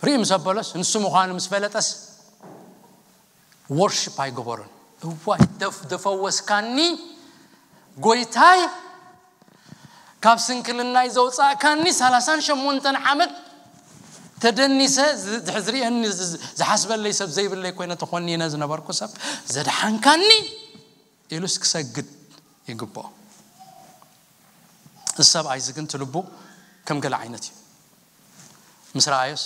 ርኢ ምስ ኣበሎስ፣ ንሱ ምዃኑ ምስ ፈለጠስ፣ ወርሺፕ ኣይገበሮን። እዋይ፣ ደፍ-፣ ደፈወስካኒ ጎይታይ፣ ካብ ስንክልናይ ዘውጻእካኒ፣ ሰላሳን ሸሞንተን ዓመት ተደኒሰ፣ ዝ-፣ ዝሪኤኒ፣ ዝ-፣ ዝሓስበለይ ሰብ ዘይብለይ ኮይነ ተኾኒነ ዝነበርኩ ሰብ ዘድሓንካኒ ኢሉስ ክሰግድ ይግብኦ። እዚ ሰብኣይ እዚ ግን እቲ ልቡ ከም ገለ ዓይነት እዩ። ምስ ረኣዮስ፣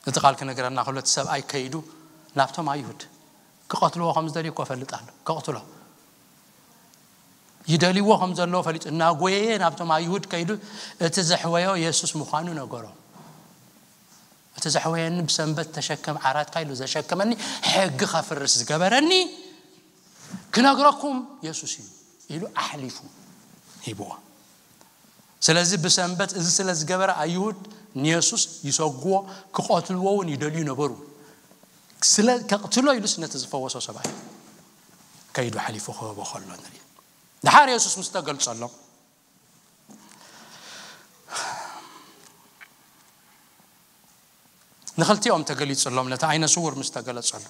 እቲ ቃል ክነግረና ከሎ፣ እቲ ሰብኣይ ከይዱ ናብቶም ኣይሁድ ክቐትልዎ ከም ዝደልዩ እኮ እፈልጥ ኣሎ። ክቕትሎ ይደልይዎ ከም ዘለዎ ፈሊጡ፣ እናጎየየ ናብቶም ኣይሁድ ከይዱ፣ እቲ ዘሕወዮ የሱስ ምዃኑ ነገሮም። እቲ ዘሕወየኒ ብሰንበት ተሸከም ዓራትካ ኢሉ ዘሸከመኒ፣ ሕጊ ከፍርስ ዝገበረኒ ክነግረኩም የሱስ እዩ ኢሉ ኣሕሊፉ ሂብዎ። ስለዚ ብሰንበት እዚ ስለ ዝገበረ ኣይሁድ ንየሱስ ይሰግዎ፣ ክቐትልዎ እውን ይደልዩ ነበሩ። ስለ ከቕትሎ ኢሉስ ነቲ ዝፈወሶ ሰብኣይ ከይዱ ሓሊፉ ክህቦ ከሎ ንርኢ። ደሓር የሱስ ምስ ተገልጸሎም፣ ንኽልቲኦም ተገሊጹሎም፣ ነቲ ዓይነ ስውር ምስ ተገለጸሉ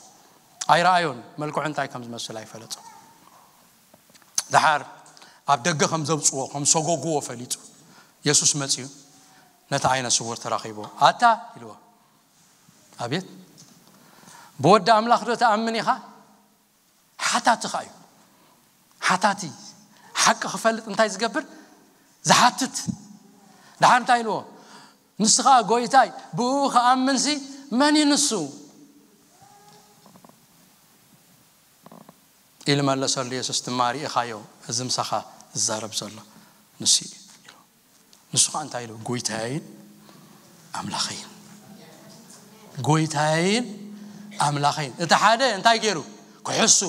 ኣይረኣዮን፣ መልክዑ እንታይ ከም ዝመስል ኣይፈለጦን። ደሓር ኣብ ደገ ከም ዘውጽዎ፣ ከም ሰጎግዎ ፈሊጡ፣ የሱስ መጺኡ ነቲ ዓይነ ስውር ተራኺቡ፣ "ኣታ" ኢልዎ። "ኣቤት?" "ብወዲ ኣምላኽ ዶ ትኣምን ኢኻ?" ሓታቲ ኸኣ እዩ። ሓታቲ፣ ሓቂ ክፈልጥ እንታይ ዝገብር? ዝሓትት። ደሓር እንታይ ኢልዎ? "ንስኻ ጎይታይ፣ ብኡ ክኣምንሲ መን እዩ ንሱ?" ኢሉ መለሰሉ። የሱስ ድማ፣ "ርኢኻዮ፣ እዚ ምሳኻ ዝዛረብ ዘሎ ንሱ እዩ" ኢሉ። ንሱ ኸኣ እንታይ ኢሉ? "ጎይታየይን ኣምላኸይን፣ ጎይታየይን ኣምላኸይን።" እቲ ሓደ እንታይ ገይሩ? ክሕሱ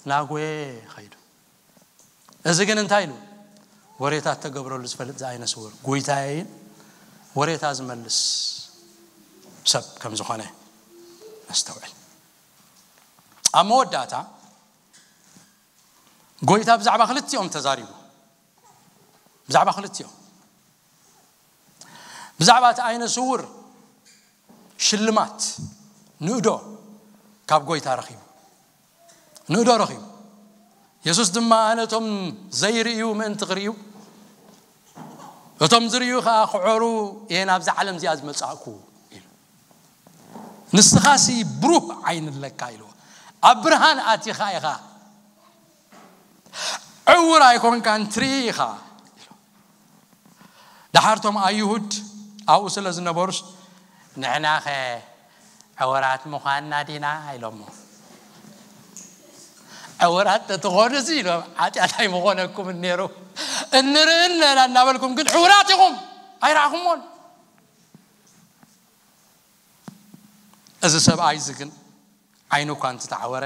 ናጎየ ኸይዱ። እዚ ግን እንታይ ኢሉ? ወሬታት ተገብረሉ ዝፈልጥ ዝኣይነ ስውር፣ ጎይታየይን ወሬታ ዝመልስ ሰብ ከም ዝኾነ ነስተውዕል። ኣብ መወዳእታ፣ ጎይታ ብዛዕባ ክልቲኦም ተዛሪቡ። ብዛዕባ ክልቲኦም። ብዛዕባ እቲ ኣይነ ስውር ሽልማት፣ ንእዶ፣ ካብ ጎይታ ረኺቡ። ንእዶ ረኺቡ። የሱስ ድማ፣ "ኣነ እቶም ዘይርእዩ ምእንቲ ክርእዩ፣ እቶም ዝርእዩ ኸኣ ክዖሩ እየ ናብዛ ዓለም እዚኣ ዝመጻእኩ" ኢሉ። "ንስኻሲ ብሩህ ዓይኒ ኣለካ" ኢልዎ። "ኣብ ብርሃን ኣቲኻ ኢኻ። ዕውር ኣይኮንካን፣ ትርኢ ኢኻ" ኢሉ። ደሓርቶም ኣይሁድ ኣብኡ ስለ ዝነበሩስ፣ "ንሕናኸ ዕወራት ምዃንና ዲና?" ኢሎሞ። ዕውራት ተትኾኑ እዚ ኢሎም ሓጢኣት ኣይምኾነኩም ነይሩ። እንርኢ ኣለና እናበልኩም ግን ዕውራት ኢኹም፣ ኣይረኣኹምዎን። እዚ ሰብኣይ እዚ ግን ዓይኑ እኳ እንተተዓወረ፣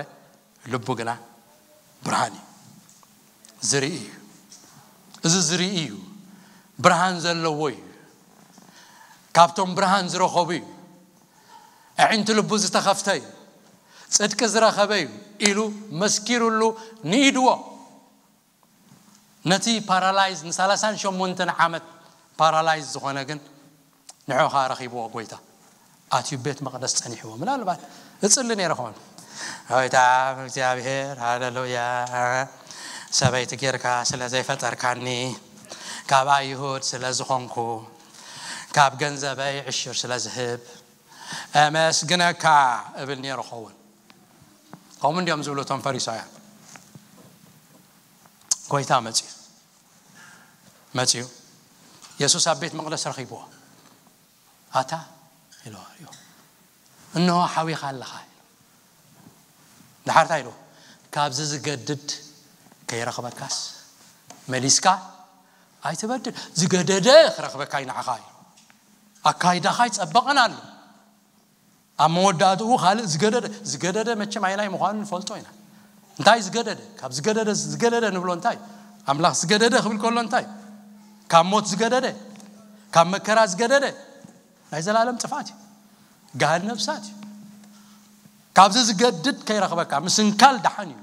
ልቡ ግና ብርሃን እዩ። ዝርኢ እዩ። እዚ ዝርኢ እዩ። ብርሃን ዘለዎ እዩ። ካብቶም ብርሃን ዝረኸቡ እዩ። ኣዒንቲ ልቡ ዝተኸፍተ እዩ። ጽድቂ ዝረኸበ እዩ ኢሉ መስኪሩሉ ንኢድዎ። ነቲ ፓራላይዝ፣ ን ሰላሳን ሸሞንተን ዓመት ፓራላይዝ ዝኾነ ግን ንዑ ኸኣ ረኺብዎ ጎይታ። ኣትዩ ቤት መቕደስ ጸኒሕዎ። ምናልባት እጽሊ ነይረ ኸውን። ጎይታ እግዚኣብሔር፣ ሃሌሉያ፣ ሰበይቲ ጌርካ ስለ ዘይፈጠርካኒ፣ ካብ ኣይሁድ ስለ ዝኾንኩ፣ ካብ ገንዘበይ ዕሽር ስለ ዝህብ፣ ኣመስግነካ እብል ነይረ ኸውን። ከምኡ እንዲዮም ዝብሉ እቶም ፈሪሳውያን። ጎይታ መጺኡ፣ መጺኡ የሱስ ኣብ ቤት መቕደስ ረኺብዎ። ኣታ ኢልዎ፣ እንሆ ሓዊኻ ኣለኻ። ደሓር እንታይ ኢልዎ? ካብዚ ዝገድድ ከይረኽበካስ መሊስካ ኣይትበድል። ዝገደደ ክረኽበካ እዩ ንዓኻ ኢሉ። ኣካይዳኻ ኣይጸበቐን ኣሎ። ኣብ መወዳእትኡ ካልእ ዝገደደ፣ ዝገደደ መቸም ኣይናይ ምዃኑ ንፈልጦ ኢና። እንታይ ዝገደደ? ካብ ዝገደደ፣ ዝገደደ ንብሎ እንታይ? ኣምላኽ ዝገደደ ክብል ከሎ እንታይ? ካብ ሞት ዝገደደ፣ ካብ መከራ ዝገደደ ናይ ዘላለም ጥፍኣት እዩ። ገሃነብ እሳት እዩ። ካብዚ ዝገድድ ከይረኽበካ ምስንካል ደሓን እዩ።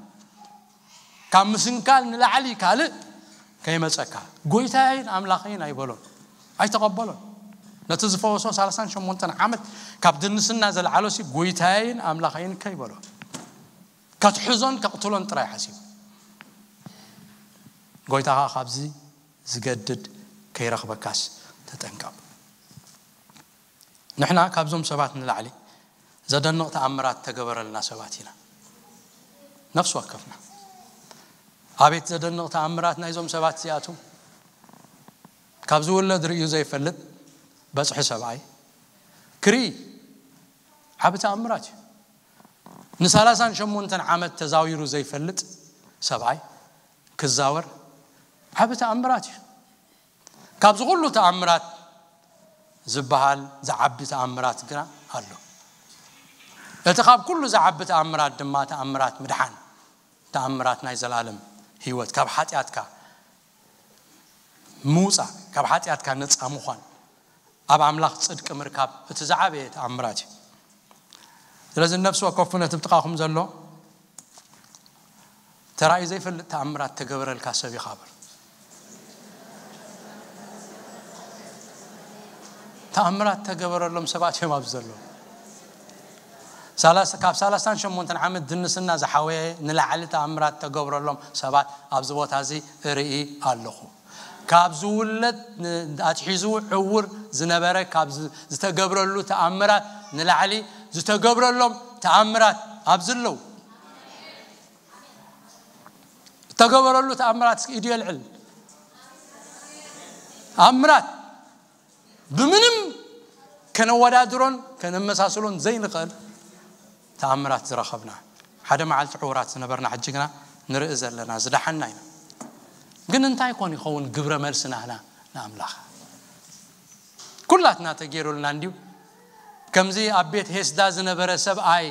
ካብ ምስንካል ንላዕሊ ካልእ ከይመጸካ። ጎይታየይን ኣምላኸይን ኣይበሎን፣ ኣይተቐበሎን። ነቲ ዝፈወሶ ሰላሳን ሸሞንተን ዓመት ካብ ድንስና ዘልዓሎሲ ጎይታየይን ኣምላኸይን ከይበሎ፣ ከትሕዞን ከቕትሎን ጥራይ ሓሲቡ። ጎይታ ኸኣ ካብዚ ዝገድድ ከይረኽበካስ ተጠንቀቕ። ንሕና ካብዞም ሰባት ንላዕሊ ዘደንቕ ተኣምራት ተገበረልና ሰባት ኢና። ነፍሲ ወከፍና። ኣቤት ዘደንቕ ተኣምራት ናይዞም ሰባት እዚኣቶም። ካብ ዝውለድ ርእዩ ዘይፈልጥ በጽሒ ሰብኣይ ክርኢ ዓቢ ተኣምራት እዩ። ንሰላሳን ሸሞንተን ዓመት ተዛዊሩ ዘይፈልጥ ሰብኣይ ክዛወር ዓቢ ተኣምራት እዩ። ካብዚ ኩሉ ተኣምራት ዝበሃል ዝዓቢ ተኣምራት ግና ኣሎ። እቲ ካብ ኩሉ ዝዓቢ ተኣምራት ድማ ተኣምራት ምድሓን፣ ተኣምራት ናይ ዘላለም ህይወት፣ ካብ ሓጢኣትካ ምውጻእ፣ ካብ ሓጢኣትካ ነጻ ምዃን፣ ኣብ ኣምላኽ ጽድቂ ምርካብ እቲ ዝዓበየ ተኣምራት እዩ። ስለዚ ነፍሲ ወከፉ ነቲ ብጥቓኹም ዘሎ ተራእዩ ዘይፈልጥ ተኣምራት ተገበረልካ ሰብ ኢኻ በል። ተኣምራት ተገበረሎም ሰባት እዮም ኣብዚ ዘለዉ። ሰላሳ፣ ካብ ሰላሳን ሸሞንተን ዓመት ድንስና ዝሓወየ ንላዕሊ ተኣምራት ተገብረሎም ሰባት ኣብዚ ቦታ እዚ እርኢ ኣለኹ። ካብ ዝውለድ ን-፣ ኣትሒዙ ዕውር ዝነበረ ካብ ዝ-፣ ዝተገብረሉ ተኣምራት ንላዕሊ ዝተገብረሎም ተኣምራት ኣብዚ ኣለዉ። ዝተገበረሉ ተኣምራት እስኪ ኢዱ የልዕል። ተኣምራት ብምንም ከነወዳድሮን ከነመሳስሎን ዘይንኽእል ተኣምራት ዝረኸብና። ሓደ መዓልቲ ዕውራት ዝነበርና ሕጂ ግና ንርኢ ዘለና፣ ዝደሓንና ኢና። ግን እንታይ ኮን ይኸውን ግብረ መልሲ ናህና ንኣምላኽ? ኩላትና ተገይሩልና እንድዩ። ከምዚ ኣብ ቤት ሄስዳ ዝነበረ ሰብኣይ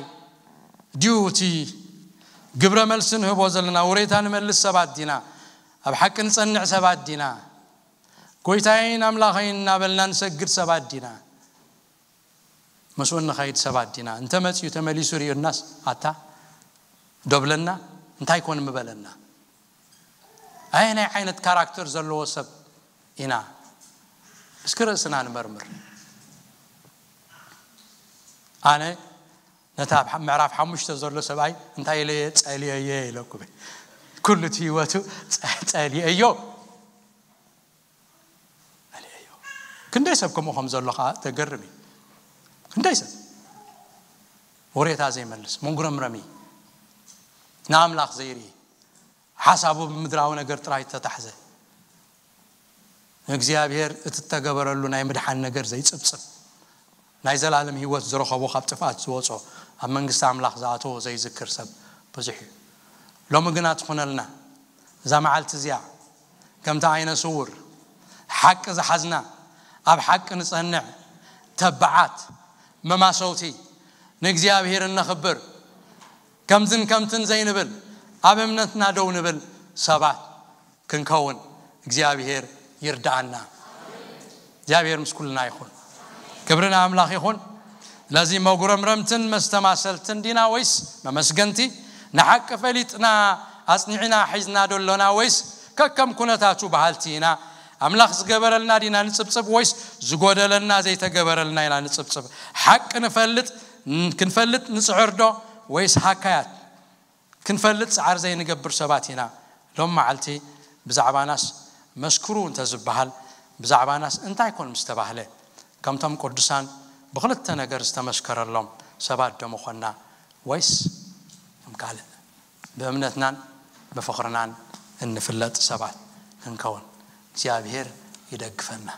ድዩ እቲ ግብረ መልሲ ንህቦ ዘለና? ውሬታ ንመልስ ሰባት ዲና? ኣብ ሓቂ ንጸንዕ ሰባት ዲና? ጎይታይን ኣምላኸይን እናበልና ንሰግድ ሰባት ዲና? ምስኡ እንኸይድ ሰባት ዲና? እንተ መጺኡ ተመሊሱ ርእዩናስ፣ ኣታ ዶ ብለና? እንታይ ኮን ምበለና? ኣየናይ ዓይነት ካራክተር ዘለዎ ሰብ ኢና? እስኪ ርእስና ንመርምር። ኣነ ነታ ኣብ ምዕራፍ ሓሙሽተ ዘሎ ሰብኣይ እንታይ ኢለየ ጸልየየ ኢለኩም እየ። ኩሉ እቲ ህይወቱ ጸ-፣ ጸልየዮ። ጸልየዮ። ክንደይ ሰብ ከምኡ ከም ዘሎ ኸዓ ተገርም እዩ። ክንደይ ሰብ ወሬታ ዘይመልስ፣ መጉረምረሚ፣ ንኣምላኽ ዘይርኢ፣ ሓሳቡ ብምድራዊ ነገር ጥራይ እተታሕዘ፣ ንእግዚኣብሔር እቲ እተገበረሉ ናይ ምድሓን ነገር ዘይጽብጽብ፣ ናይ ዘላለም ህይወት ዝረኸቦ፣ ካብ ጥፍኣት ዝወጾ፣ ኣብ መንግስቲ ኣምላኽ ዝኣተዎ ዘይዝክር ሰብ ብዙሕ እዩ። ሎሚ ግና ትኹነልና እዛ መዓልቲ እዚኣ ከምቲ ዓይነ ስውር፣ ሓቂ ዝሓዝና፣ ኣብ ሓቂ ንጸንዕ፣ ተባዓት፣ መማሰውቲ፣ ንእግዚኣብሔር እነኽብር፣ ከምዝን ከምትን ዘይንብል፣ ኣብ እምነትና ደው ንብል ሰባት ክንከውን እግዚኣብሔር ይርድኣና። እግዚኣብሔር ምስ ኩልና ይኹን። ክብሪ ንኣምላኽ ይኹን። ስለዚ መጉረምረምትን መስተማሰልትን ዲና ወይስ መመስገንቲ? ንሓቂ ፈሊጥና ኣጽኒዕና ሒዝና ዶ ኣሎና ወይስ ከከም ኩነታቱ በሃልቲ ኢና? ኣምላኽ ዝገበረልና ዲና ንጽብጽብ ወይስ ዝጎደለና ዘይተገበረልና ኢና ንጽብጽብ? ሓቂ ንፈልጥ ክንፈልጥ ንጽዕር ዶ ወይስ ሃካያት? ክንፈልጥ ጻዕሪ ዘይንገብር ሰባት ኢና። ሎም መዓልቲ ብዛዕባናስ መስክሩ እንተ ዝበሃል ብዛዕባናስ እንታይ ኮን ምስ ተባህለ? ከምቶም ቅዱሳን ብኽልተ ነገር ዝተመስከረሎም ሰባት ዶ ምኾንና ወይስ ከም ካልእ ብእምነትናን ብፍቕርናን እንፍለጥ ሰባት ክንከውን እግዚኣብሔር ይደግፈና።